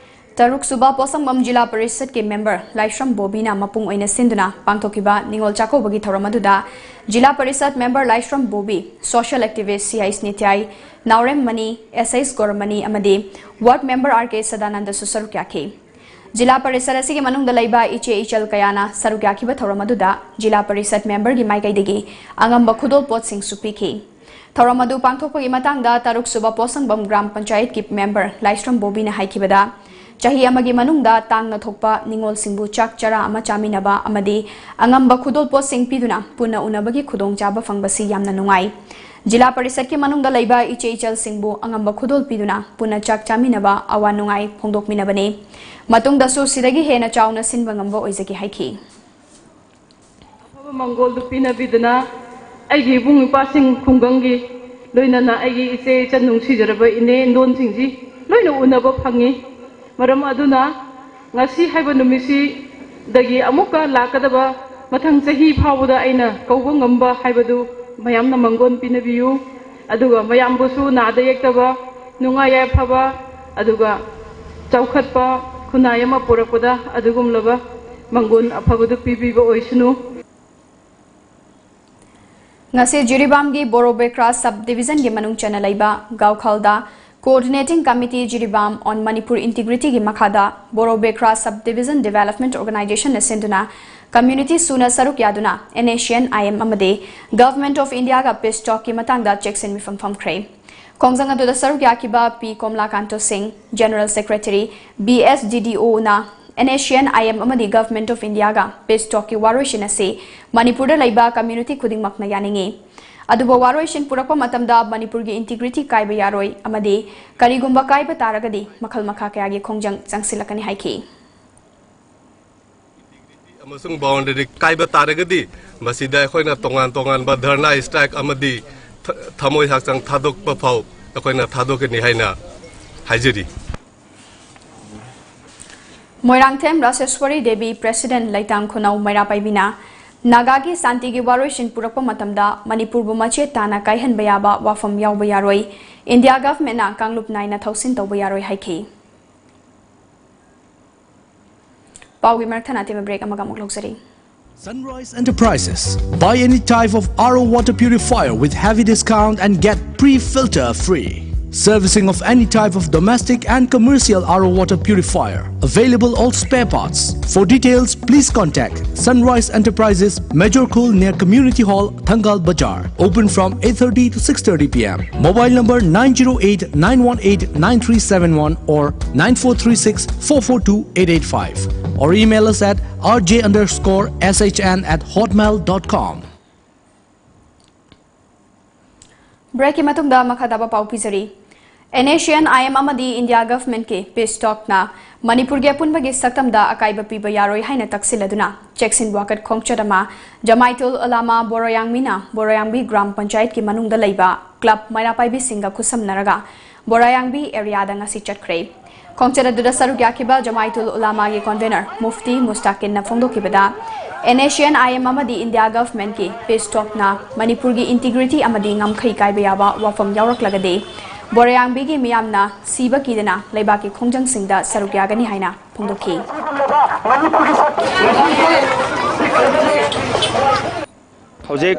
ꯇꯔꯨꯛ ꯁꯨꯕ ꯄꯣꯁꯪꯕꯝ ꯖꯤꯂꯥ ꯄꯔꯤꯁꯠꯀꯤ member ꯂꯥꯏꯁ꯭ꯔꯝ ꯕꯣꯕꯤꯅ ꯃꯄꯨꯡ ꯑꯣꯏꯅ ꯁꯤꯟꯗꯨꯅ ꯄꯥꯡꯊꯣꯛꯈꯤꯕ ꯅꯤꯉꯣꯜ ꯆꯥꯛꯀꯧꯕꯒꯤ ꯊꯧꯔꯝ ꯑꯗꯨꯗ ꯖꯤꯂꯥ ꯄꯔꯤꯁꯠ member ꯂꯥꯏꯁ꯭ꯔꯝ ꯕꯣꯕꯤ, social activist ꯁꯤ ꯑꯩꯆ ꯅꯤꯇ꯭ꯌꯥꯏ, ꯅꯥꯎꯔꯦꯝ ꯃꯅꯤ, ꯑꯦꯁ ꯑꯩꯆ ꯒꯣꯔꯃꯅꯤ ꯑꯃꯗꯤ ward member ꯑꯥꯔ ꯀꯦ ꯁꯗꯥꯅꯟꯗꯁꯨ ꯁꯔꯨꯛ ꯌꯥꯈꯤ꯫ ꯖꯤꯂꯥ ꯄꯔꯤꯁꯠ ꯑꯁꯤꯒꯤ ꯃꯅꯨꯡꯗ ꯂꯩꯕ ꯏꯆꯦ ꯏꯆꯜ ꯀꯌꯥꯅ ꯁꯔꯨꯛ ꯌꯥꯈꯤꯕ ꯊꯧꯔꯝ ꯑꯗꯨꯗ ꯖꯤꯂꯥ ꯄꯔꯤꯁꯠ member ꯒꯤ ꯃꯥꯏꯀꯩꯗꯒꯤ ꯑꯉꯝꯕ ꯈꯨꯗꯣꯜ ꯄꯣꯠꯁꯤꯡꯁꯨ ꯄꯤꯈꯤ꯫ ꯊꯧꯔꯝ ꯑꯗꯨ ꯄꯥꯡꯊꯣꯛꯄꯒꯤ ꯃꯇꯥꯡꯗ ꯇꯔꯨꯛ ꯁꯨꯕ ꯄꯣꯁꯪꯕꯝ ꯒ꯭ꯔꯥꯝ ꯄꯟꯆꯥꯌꯠꯀꯤ member ꯂꯥꯏꯁ꯭ꯔꯝ ꯕꯣꯕꯤꯅ ꯍꯥꯏꯈꯤꯕꯗ, ꯆꯍꯤ ꯑꯃꯒꯤ ꯃꯅꯨꯡꯗ ꯇꯥꯡꯅ ꯊꯣꯛꯄ ꯅꯤꯉꯣꯜꯁꯤꯡꯕꯨ ꯆꯥꯛ ꯆꯔꯥ ꯑꯃ ꯆꯥꯃꯤꯟꯅꯕ ꯑꯃꯗꯤ ꯑꯉꯝꯕ ꯈꯨꯗꯣꯜ ꯄꯣꯠꯁꯤꯡ ꯄꯤꯗꯨꯅ ꯄꯨꯟꯅ ꯎꯅꯕꯒꯤ ꯈꯨꯗꯣꯡꯆꯥꯕ ꯐꯪꯕꯁꯤ ꯌꯥꯝꯅ ꯅꯨꯡꯉꯥꯏ꯫ ꯖꯤꯂꯥ ꯄꯔꯤꯁꯠꯀꯤ ꯃꯅꯨꯡꯗ ꯂꯩꯕ ꯏꯆꯦ ꯏꯆꯜꯁꯤꯡꯕꯨ ꯑꯉꯝꯕ ꯈꯨꯗꯣꯜ ꯄꯤꯗꯨꯅ ꯄꯨꯟꯅ ꯆꯥꯛ ꯆꯥꯃꯤꯟꯅꯕ ꯑꯋꯥ ꯅꯨꯡꯉꯥꯏ ꯐꯣꯡꯗꯣꯛꯃꯤꯟꯅꯕꯅꯤ꯫ ꯃꯇꯨꯡꯗꯁꯨ ꯁꯤꯗꯒꯤ ꯍꯦꯟꯅ ꯆꯥꯎꯅ ꯁꯤꯟꯕ ꯉꯝꯕ ꯑꯣꯏꯖꯒꯦ ꯍꯥꯏꯈꯤ꯫ ꯑꯐꯕ ꯃꯪꯒꯣꯜꯗꯨ ꯄꯤꯅꯕꯤꯗꯨꯅ ꯑꯩꯒꯤ ꯏꯕꯨꯡ ꯏꯄ꯭ꯋꯥꯁꯤꯡ ꯈꯨꯡꯒꯪꯒꯤ ꯂꯣꯏꯅꯅ ꯑꯩꯒꯤ ꯏꯆꯦ ꯏꯆꯟ ꯅꯨꯡꯁꯤꯖꯔꯕ ꯏꯅꯦ ꯏꯟꯗꯣꯟꯁꯤꯡꯁꯤ ꯂꯣꯏꯅ ꯎꯅꯕ ꯐꯪꯉꯤ꯫ ꯃꯔꯝ ꯑꯗꯨꯅ ꯉꯁꯤ ꯍꯥꯏꯕ ꯅꯨꯃꯤꯠꯁꯤꯗꯒꯤ ꯑꯃꯨꯛꯀ ꯂꯥꯛꯀꯗꯕ ꯃꯊꯪ ꯆꯍꯤ ꯐꯥꯎꯕꯗ ꯑꯩꯅ ꯀꯧꯕ ꯉꯝꯕ ꯍꯥꯏꯕꯗꯨ ꯃꯌꯥꯝꯅ ꯃꯪꯒꯣꯟ ꯄꯤꯅꯕꯤꯌꯨ꯫ ꯑꯗꯨꯒ ꯃꯌꯥꯝꯕꯨꯁꯨ ꯅꯥꯗ ꯌꯦꯛꯇꯕ, ꯅꯨꯡꯉꯥꯏ ꯌꯥꯏꯐꯕ, ꯑꯗꯨꯒ ꯆꯥꯎꯈꯠꯄ ꯈꯨꯟꯅꯥꯏ ꯑꯃ ꯄꯨꯔꯛꯄꯗ ꯑꯗꯨꯒꯨꯝꯂꯕ ꯃꯪꯒꯣꯟ ꯑꯐꯕꯗꯨ ꯄꯤꯕꯤꯕ ꯑꯣꯏꯁꯅꯨ꯫ ꯉꯁꯤ ꯖꯤꯔꯤꯕꯥꯝꯒꯤ ꯕꯣꯔꯣꯕꯦꯈ꯭ꯔꯥ sub division ꯒꯤ ꯃꯅꯨꯡ ꯆꯟꯅ ꯂꯩꯕ ꯒꯥꯎꯈꯜꯗ Coordinating Committee Jiribam on Manipur Integrity ꯒꯤ ꯃꯈꯥꯗ ꯕꯣꯔꯣꯕꯦꯈ꯭ꯔꯥ sub division development organization ꯅ ꯁꯤꯟꯗꯨꯅ community ꯁꯨꯅ ꯁꯔꯨꯛ ꯌꯥꯗꯨꯅ NSCN-IM ꯑꯃꯗꯤ Government of India ꯒ peace talk ꯀꯤ ꯃꯇꯥꯡꯗ ꯆꯦꯛꯁꯤꯟ ꯃꯤꯐꯝ ꯐꯝꯈ꯭ꯔꯦ꯫ ꯈꯣꯡꯖꯪ ꯑꯗꯨꯗ ꯁꯔꯨꯛ ꯌꯥꯈꯤꯕ ꯄꯤ ꯀꯣꯝꯂꯥꯀꯥꯟꯇꯣ ꯁꯤꯡ, General Secretary, BSDDO ꯅ NSCN-IM ꯑꯃꯗꯤ Government of India ꯒ peace talk ꯀꯤ ꯋꯥꯔꯣꯏꯁꯤꯟ ꯑꯁꯤ ꯃꯅꯤꯄꯨꯔꯗ ꯂꯩꯕ community ꯈꯨꯗꯤꯡꯃꯛꯅ ꯌꯥꯅꯤꯡꯏ꯫ ꯑꯗꯨꯕꯨ ꯋꯥꯔꯣꯏꯁꯤꯟ ꯄꯨꯔꯛꯄ ꯃꯇꯝꯗ ꯃꯅꯤꯄꯨꯔꯒꯤ integrity ꯀꯥꯏꯕ ꯌꯥꯔꯣꯏ ꯑꯃꯗꯤ ꯀꯔꯤꯒꯨꯝꯕ ꯀꯥꯏꯕ ꯇꯥꯔꯒꯗꯤ ꯃꯈꯜ ꯃꯈꯥ ꯀꯌꯥꯒꯤ ꯈꯣꯡꯖꯪ ꯆꯪꯁꯤꯜꯂꯛꯀꯅꯤ ꯍꯥꯏꯈꯤ꯫ ꯑꯃꯁꯨꯡ boundary ꯀꯥꯏꯕ ꯇꯥꯔꯒꯗꯤ ꯃꯁꯤꯗ ꯑꯩꯈꯣꯏꯅ ꯇꯣꯉꯥꯟ ꯇꯣꯉꯥꯟꯕ ꯙꯔꯅꯥ, strike ꯑꯃꯗꯤ ꯊ-, ꯊꯃꯣꯏ ꯍꯛꯆꯥꯡ ꯊꯥꯗꯣꯛꯄ ꯐꯥꯎ ꯑꯩꯈꯣꯏꯅ ꯊꯥꯗꯣꯛꯀꯅꯤ ꯍꯥꯏꯅ ꯍꯥꯏꯖꯔꯤ꯫ ꯃꯣꯏꯔꯥꯡꯊꯦꯝ ꯔꯥꯁꯦꯁ꯭ꯋꯔꯤ ꯗꯦꯕꯤ, President ꯂꯩꯇꯥꯡ ꯈꯨꯅꯧ ꯃꯩꯔꯥ ꯄꯥꯏꯕꯤꯅ ꯅꯥꯒꯥꯒꯤ ꯁꯥꯟꯇꯤꯒꯤ ꯋꯥꯔꯣꯏꯁꯤꯟ ꯄꯨꯔꯛꯄ ꯃꯇꯝꯗ ꯃꯅꯤꯄꯨꯔꯕꯨ ꯃꯆꯦꯠ ꯇꯥꯅ ꯀꯥꯏꯍꯟꯕ ꯌꯥꯕ ꯋꯥꯐꯝ ꯌꯥꯎꯕ ꯌꯥꯔꯣꯏ, ꯏꯟꯗꯤꯌꯥ governmentꯅ ꯀꯥꯡꯂꯨꯞ ꯅꯥꯏꯅ ꯊꯧꯁꯤꯟ ꯇꯧꯕ ꯌꯥꯔꯣꯏ ꯍꯥꯏꯈꯤ꯫ ꯄꯥꯎꯒꯤ ꯃꯔꯛꯊꯠꯅ ꯑꯇꯦꯟꯕ break ꯑꯃꯒ ꯑꯃꯨꯛ ꯂꯧꯖꯔꯤ꯫ Sunrise Enterprises. Buy any type of R O water purifier with heavy discount and get pre-filter free. Servicing of any type of domestic and commercial R O water purifier. Available all spare parts. For details, please contact Sunrise Enterprises, Major Khul near Community Hall, Thangal Bazar. Open from eight thirty to six thirty p m. Mobile number nine zero eight nine one eight nine three seven one or nine four three six four four two eight eight five. Or email us at R J underscore S H N at hotmail dot com. Breakꯀꯤ ꯃꯇꯨꯡꯗ ꯃꯈꯥ ꯇꯥꯕ ꯄꯥꯎ ꯄꯤꯖꯔꯤ꯫ NSCN-IM ꯑꯃꯗꯤ India governmentꯀꯤ peace talkꯅ ꯃꯅꯤꯄꯨꯔꯒꯤ ꯑꯄꯨꯟꯕꯒꯤ ꯁꯛꯇꯝꯗ ꯑꯀꯥꯏꯕ ꯄꯤꯕ ꯌꯥꯔꯣꯏ ꯍꯥꯏꯅ ꯇꯛꯁꯤꯜꯂꯗꯨꯅ ꯆꯦꯛꯁꯤꯟ ꯋꯥꯀꯠ ꯈꯣꯡꯆꯠ ꯑꯃ ꯖꯃꯥꯏꯇꯨꯜ ꯎꯂꯥꯃꯥ ꯕꯣꯔꯣꯌꯥꯡꯃꯤꯅ ꯕꯣꯔꯣꯌꯥꯡꯕꯤ ꯒ꯭ꯔꯥꯝ ꯄꯟꯆꯥꯌꯠꯀꯤ ꯃꯅꯨꯡꯗ ꯂꯩꯕ club ꯃꯩꯔꯥ ꯄꯥꯏꯕꯤꯁꯤꯡꯒ ꯈꯨꯠꯁꯝꯅꯔꯒ ꯕꯣꯔꯥꯌꯥꯡꯕꯤ areaꯗ ꯉꯁꯤ ꯆꯠꯈ꯭ꯔꯦ꯫ ꯈꯣꯡꯆꯠ ꯑꯗꯨꯗ ꯁꯔꯨꯛ ꯌꯥꯈꯤꯕ ꯖꯃꯥꯏꯇꯨꯜ ꯎꯂꯥꯃꯥꯒꯤ convener ꯃꯨꯐꯇꯤ ꯃꯨꯁꯇꯥꯀꯤꯟꯅ ꯐꯣꯡꯗꯣꯛꯈꯤꯕꯗ, NSCN-IM ꯑꯃꯗꯤ ꯏꯟꯗꯤꯌꯥ governmentꯀꯤ peace talkꯅ ꯃꯅꯤꯄꯨꯔꯒꯤ integrity ꯑꯃꯗꯤ ꯉꯝꯈꯩ ꯀꯥꯏꯕ ꯌꯥꯕ ꯋꯥꯐꯝ ꯌꯥꯎꯔꯛꯂꯒꯗꯤ ꯕꯣꯔꯥꯌꯥꯡꯕꯤꯒꯤ ꯃꯤꯌꯥꯝꯅ ꯁꯤꯕ ꯀꯤꯗꯅ ꯂꯩꯕꯥꯛꯀꯤ ꯈꯣꯡꯖꯪꯁꯤꯡꯗ ꯁꯔꯨꯛ ꯌꯥꯒꯅꯤ ꯍꯥꯏꯅ ꯐꯣꯡꯗꯣꯛꯈꯤ꯫ ꯍꯧꯖꯤꯛ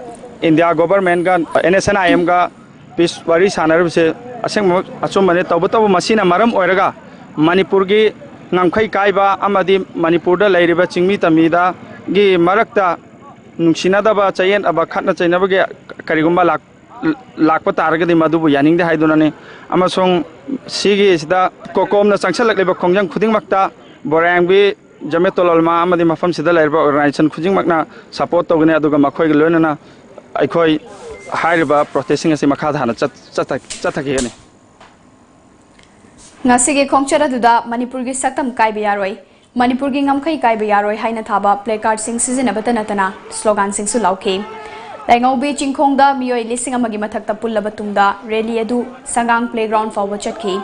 ꯏꯟꯗꯤꯌꯥ governmentꯒ NSCN-IMꯒ peace ꯋꯥꯔꯤ ꯁꯥꯟꯅꯔꯤꯕꯁꯦ ꯑꯁꯦꯡꯕꯃꯛ ꯑꯆꯨꯝꯕꯅꯤ꯫ ꯇꯧꯕꯇꯕꯨ ꯃꯁꯤꯅ ꯃꯔꯝ ꯑꯣꯏꯔꯒ ꯃꯅꯤꯄꯨꯔꯒꯤ ꯉꯝꯈꯩ ꯀꯥꯏꯕ ꯑꯃꯗꯤ ꯃꯅꯤꯄꯨꯔꯗ ꯂꯩꯔꯤꯕ ꯆꯤꯡꯃꯤ ꯇꯝꯃꯤꯗꯒꯤ ꯃꯔꯛꯇ ꯅꯨꯡꯁꯤꯅꯗꯕ, ꯆꯌꯦꯠꯅꯕ, ꯈꯠꯅ ꯆꯩꯅꯕꯒꯤ ꯀꯔꯤꯒꯨꯝꯕ ꯂꯥꯛ-, ꯂꯥꯛꯄ ꯇꯥꯔꯒꯗꯤ ꯃꯗꯨꯕꯨ ꯌꯥꯅꯤꯡꯗꯦ ꯍꯥꯏꯗꯨꯅꯅꯤ꯫ ꯑꯃꯁꯨꯡ ꯁꯤꯒꯤꯁꯤꯗ ꯀꯣꯀꯣꯝꯅ ꯆꯪꯁꯤꯜꯂꯛꯂꯤꯕ ꯈꯣꯡꯖꯪ ꯈꯨꯗꯤꯡꯃꯛꯇ ꯕꯣꯔꯥꯌꯥꯡꯕꯤ ꯖꯃꯦꯇꯨꯜ ꯎꯂꯃꯥ ꯑꯃꯗꯤ ꯃꯐꯝꯁꯤꯗ ꯂꯩꯔꯤꯕ organization ꯈꯨꯗꯤꯡꯃꯛꯅ support ꯇꯧꯒꯅꯤ꯫ ꯑꯗꯨꯒ ꯃꯈꯣꯏꯒ ꯂꯣꯏꯅꯅ ꯑꯩꯈꯣꯏ ꯍꯥꯏꯔꯤꯕ ꯄ꯭ꯔꯣꯇꯦꯁꯁꯤꯡ ꯑꯁꯤ ꯃꯈꯥ ꯇꯥꯅ ꯆꯠ- ꯆꯠꯊ- ꯆꯠꯊꯈꯤꯒꯅꯤ꯫ ꯉꯁꯤꯒꯤ ꯈꯣꯡꯆꯠ ꯑꯗꯨꯗ ꯃꯅꯤꯄꯨꯔꯒꯤ ꯁꯛꯇꯝ ꯀꯥꯏꯕ ꯌꯥꯔꯣꯏ, ꯃꯅꯤꯄꯨꯔꯒꯤ ꯉꯝꯈꯩ ꯀꯥꯏꯕ ꯌꯥꯔꯣꯏ ꯍꯥꯏꯅ ꯊꯥꯕ ꯄ꯭ꯂꯦ ꯀꯥꯔꯗꯁꯤꯡ ꯁꯤꯖꯤꯟꯅꯕꯇ ꯅꯠꯇꯅ ꯁ꯭ꯂꯣꯒꯥꯟꯁꯤꯡꯁꯨ ꯂꯥꯎꯈꯤ꯫ ꯂꯥꯏꯉꯧꯕꯤ ꯆꯤꯡꯈꯣꯡꯗ ꯃꯤꯑꯣꯏ ꯂꯤꯁꯤꯡ ꯑꯃꯒꯤ ꯃꯊꯛꯇ ꯄꯨꯜꯂꯕ ꯇꯨꯡꯗ ꯔꯦꯂꯤ ꯑꯗꯨ ꯁꯉꯥꯡ ꯄ꯭ꯂꯦꯒ꯭ꯔꯥꯎꯟ ꯐꯥꯎꯕ ꯆꯠꯈꯤ꯫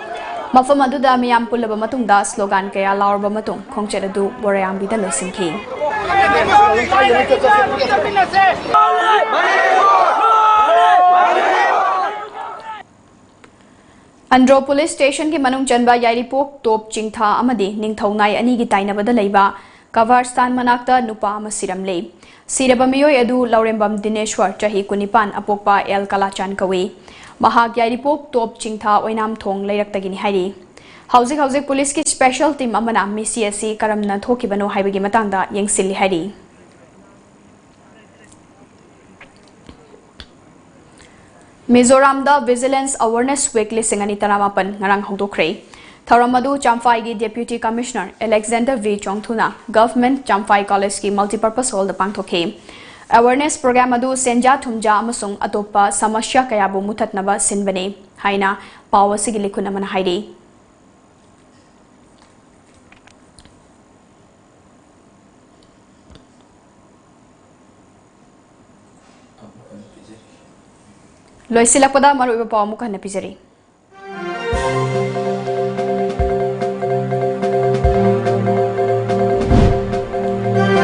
ꯃꯐꯝ ꯑꯗꯨꯗ ꯃꯤꯌꯥꯝ ꯄꯨꯜꯂꯕ ꯃꯇꯨꯡꯗ ꯁ꯭ꯂꯣꯒꯥꯟ ꯀꯌꯥ ꯂꯥꯎꯔꯕ ꯃꯇꯨꯡ ꯈꯣꯡꯆꯠ ꯑꯗꯨ ꯕꯣꯔꯥꯌꯥꯝꯕꯤꯗ ꯂꯣꯏꯁꯤꯟꯈꯤ꯫ ꯑꯟꯗ꯭ꯔꯣ ꯄꯨꯂꯤꯁ ꯁ꯭ꯇꯦꯁꯟꯒꯤ ꯃꯅꯨꯡ ꯆꯟꯕ ꯌꯥꯏꯔꯤꯄꯣꯛ ꯇꯣꯞ ꯆꯤꯡꯊꯥ ꯑꯃꯗꯤ ꯅꯤꯡꯊꯧ ꯅꯥꯏ ꯑꯅꯤꯒꯤ ꯇꯥꯏꯅꯕꯗ ꯂꯩꯕ ꯀꯚꯥꯔꯁꯇꯥꯟ ꯃꯅꯥꯛꯇ ꯅꯨꯄꯥ ꯑꯃ ꯁꯤꯔꯝꯂꯦ꯫ ꯁꯤꯔꯕ ꯃꯤꯑꯣꯏ ꯑꯗꯨ ꯂꯧꯔꯦꯝꯕꯝ ꯗꯤꯅꯦꯁ꯭ꯋꯔ, ꯆꯍꯤ ꯀꯨꯟꯅꯤꯄꯥꯟ, ꯑꯄꯣꯛꯄ ꯑꯦꯜ ꯀꯂꯥꯆꯥꯟ ꯀꯧꯏ꯫ ꯃꯍꯥꯛ ꯌꯥꯏꯔꯤꯄꯣꯛ ꯇꯣꯞ ꯆꯤꯡꯊꯥ ꯑꯣꯏꯅꯥꯝꯊꯣꯡ ꯂꯩꯔꯛꯇꯒꯤꯅꯤ ꯍꯥꯏꯔꯤ꯫ ꯍꯧꯖꯤꯛ ꯍꯧꯖꯤꯛ ꯄꯨꯂꯤꯁꯀꯤ ꯁ꯭ꯄꯦꯁꯦꯜ ꯇꯤꯝ ꯑꯃꯅ ꯃꯤꯁꯤ ꯑꯁꯤ ꯀꯔꯝꯅ ꯊꯣꯛꯈꯤꯕꯅꯣ ꯍꯥꯏꯕꯒꯤ ꯃꯇꯥꯡꯗ ꯌꯦꯡꯁꯤꯜꯂꯤ ꯍꯥꯏꯔꯤ꯫ ꯃꯤꯖꯣꯔꯥꯝꯗ ꯚꯤꯖꯤꯂꯦꯟꯁ ꯑꯦꯋꯥꯔꯅꯦꯁ ꯋꯤꯛ ꯂꯤꯁꯤꯡ ꯑꯅꯤ ꯇꯔꯥꯃꯥꯄꯟ ꯉꯔꯥꯡ ꯍꯧꯗꯣꯛꯈ꯭ꯔꯦ꯫ ꯊꯧꯔꯝ ꯑꯗꯨ ꯆꯥꯝꯐꯥꯏꯒꯤ ꯗꯦꯄ꯭ꯌꯨꯇꯤ ꯀꯃꯤꯁꯅꯔ ꯑꯦꯂꯦꯛꯖꯦꯟꯗꯔ ꯚꯤ ꯆꯣꯡꯊꯨꯅ ꯒꯚꯔꯟꯃꯦꯟꯠ ꯆꯥꯝꯐꯥꯏ ꯀꯣꯂꯦꯖꯀꯤ ꯃꯜꯇꯤꯄꯔꯄꯁ ꯍꯣꯜꯗ ꯄꯥꯡꯊꯣꯛꯈꯤ꯫ ꯑꯦꯋꯥꯔꯅꯦꯁ ꯄ꯭ꯔꯣꯒ꯭ꯔꯥꯝ ꯑꯗꯨ ꯁꯦꯟꯖꯥ ꯊꯨꯝꯖꯥ ꯑꯃꯁꯨꯡ ꯑꯇꯣꯞꯄ ꯁꯃꯁ꯭ꯌꯥ ꯀꯌꯥꯕꯨ ꯃꯨꯊꯠꯅꯕ ꯁꯤꯟꯕꯅꯤ ꯍꯥꯏꯅ ꯄꯥꯎ ꯑꯁꯤꯒꯤ ꯂꯤꯈꯨꯟ ꯑꯃꯅ ꯍꯥꯏꯔꯤ꯫ ꯂꯣꯏꯁꯤꯜꯂꯛꯄꯗ ꯃꯔꯨꯑꯣꯏꯕ ꯄꯥꯎ ꯑꯃꯨꯛ ꯍꯟꯅ ꯄꯤꯖꯔꯤ꯫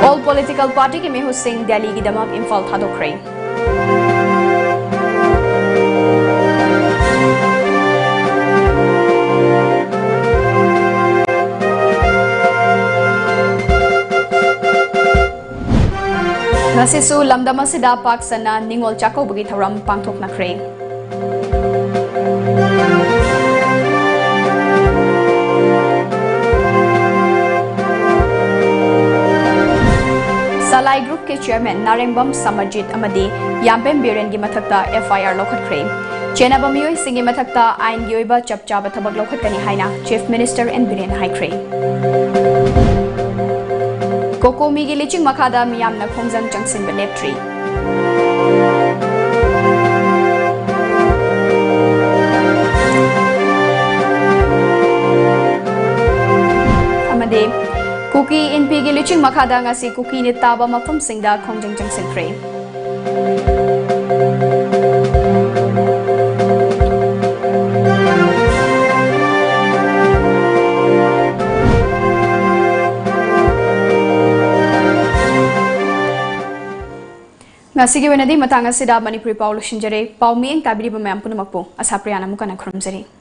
ꯑꯣꯜ ꯄꯣꯂꯤꯇꯤꯀꯦꯜ ꯄꯥꯔꯇꯤꯒꯤ ꯃꯤꯍꯨꯠꯁꯤꯡ ꯗꯦꯜꯂꯤꯒꯤꯗꯃꯛ ꯏꯝꯐꯥꯜ ꯊꯥꯗꯣꯛꯈ꯭ꯔꯦ꯫ ꯉꯁꯤꯁꯨ ꯂꯝꯗꯝ ꯑꯁꯤꯗ ꯄꯥꯛ ꯁꯟꯅ ꯅꯤꯉꯣꯜ ꯆꯥꯛꯀꯧꯕꯒꯤ ꯊꯧꯔꯝ ꯄꯥꯡꯊꯣꯛꯅꯈ꯭ꯔꯦ꯫ ꯁꯂꯥꯏ ꯒ꯭ꯔꯨꯞꯀꯤ ꯆꯤꯌꯔꯃꯦꯟ ꯅꯥꯔꯦꯡꯕꯝ ꯁꯃꯔꯖꯤꯠ ꯑꯃꯗꯤ ꯌꯥꯝꯕꯦꯝ ꯕꯤꯔꯦꯟꯒꯤ ꯃꯊꯛꯇ ꯑꯦꯐ ꯑꯥꯏ ꯑꯥꯔ ꯂꯧꯈꯠꯈ꯭ꯔꯦ꯫ ꯆꯦꯟꯅꯕ ꯃꯤꯑꯣꯏꯁꯤꯡꯒꯤ ꯃꯊꯛꯇ ꯑꯥꯏꯟꯒꯤ ꯑꯣꯏꯕ ꯆꯞ ꯆꯥꯕ ꯊꯕꯛ ꯂꯧꯈꯠꯀꯅꯤ ꯍꯥꯏꯅ ꯆꯤꯐ ꯃꯤꯅꯤꯁꯇꯔ ꯑꯦꯟ ꯕꯤꯔꯦꯟꯅ ꯍꯥꯏꯈ꯭ꯔꯦ꯫ ꯀꯣꯀꯣꯃꯤꯒꯤ ꯂꯤꯆꯤꯡ ꯃꯈꯥꯗ ꯃꯤꯌꯥꯝꯅ ꯈꯣꯡꯖꯪ ꯆꯪꯁꯤꯟꯕ ꯂꯦꯞꯇ꯭ꯔꯤ꯫ ꯀꯨꯀꯤ ꯏꯟꯄꯤꯒꯤ ꯂꯨꯆꯤꯡ ꯃꯈꯥꯗ ꯉꯁꯤ ꯀꯨꯀꯤ ꯅꯤꯠ ꯇꯥꯕ ꯃꯐꯝꯁꯤꯡꯗ ꯈꯣꯡꯖꯪ ꯆꯪꯁꯤꯟꯈ꯭ꯔꯦ꯫ ꯉꯁꯤꯒꯤ ꯑꯣꯏꯅꯗꯤ ꯃꯇꯥꯡ ꯑꯁꯤꯗ ꯃꯅꯤꯄꯨꯔꯤ ꯄꯥꯎ ꯂꯣꯏꯁꯤꯟꯖꯔꯦ꯫ ꯄꯥꯎ ꯃꯤꯠꯌꯦꯡ ꯇꯥꯕꯤꯔꯤꯕ ꯃꯌꯥꯝ ꯄꯨꯝꯅꯃꯛꯄꯨ ꯑꯁꯥ ꯄ꯭ꯔꯤꯌꯥꯅ ꯑꯃꯨꯛ ꯍꯟꯅ ꯈꯨꯔꯨꯝꯖꯔꯤ꯫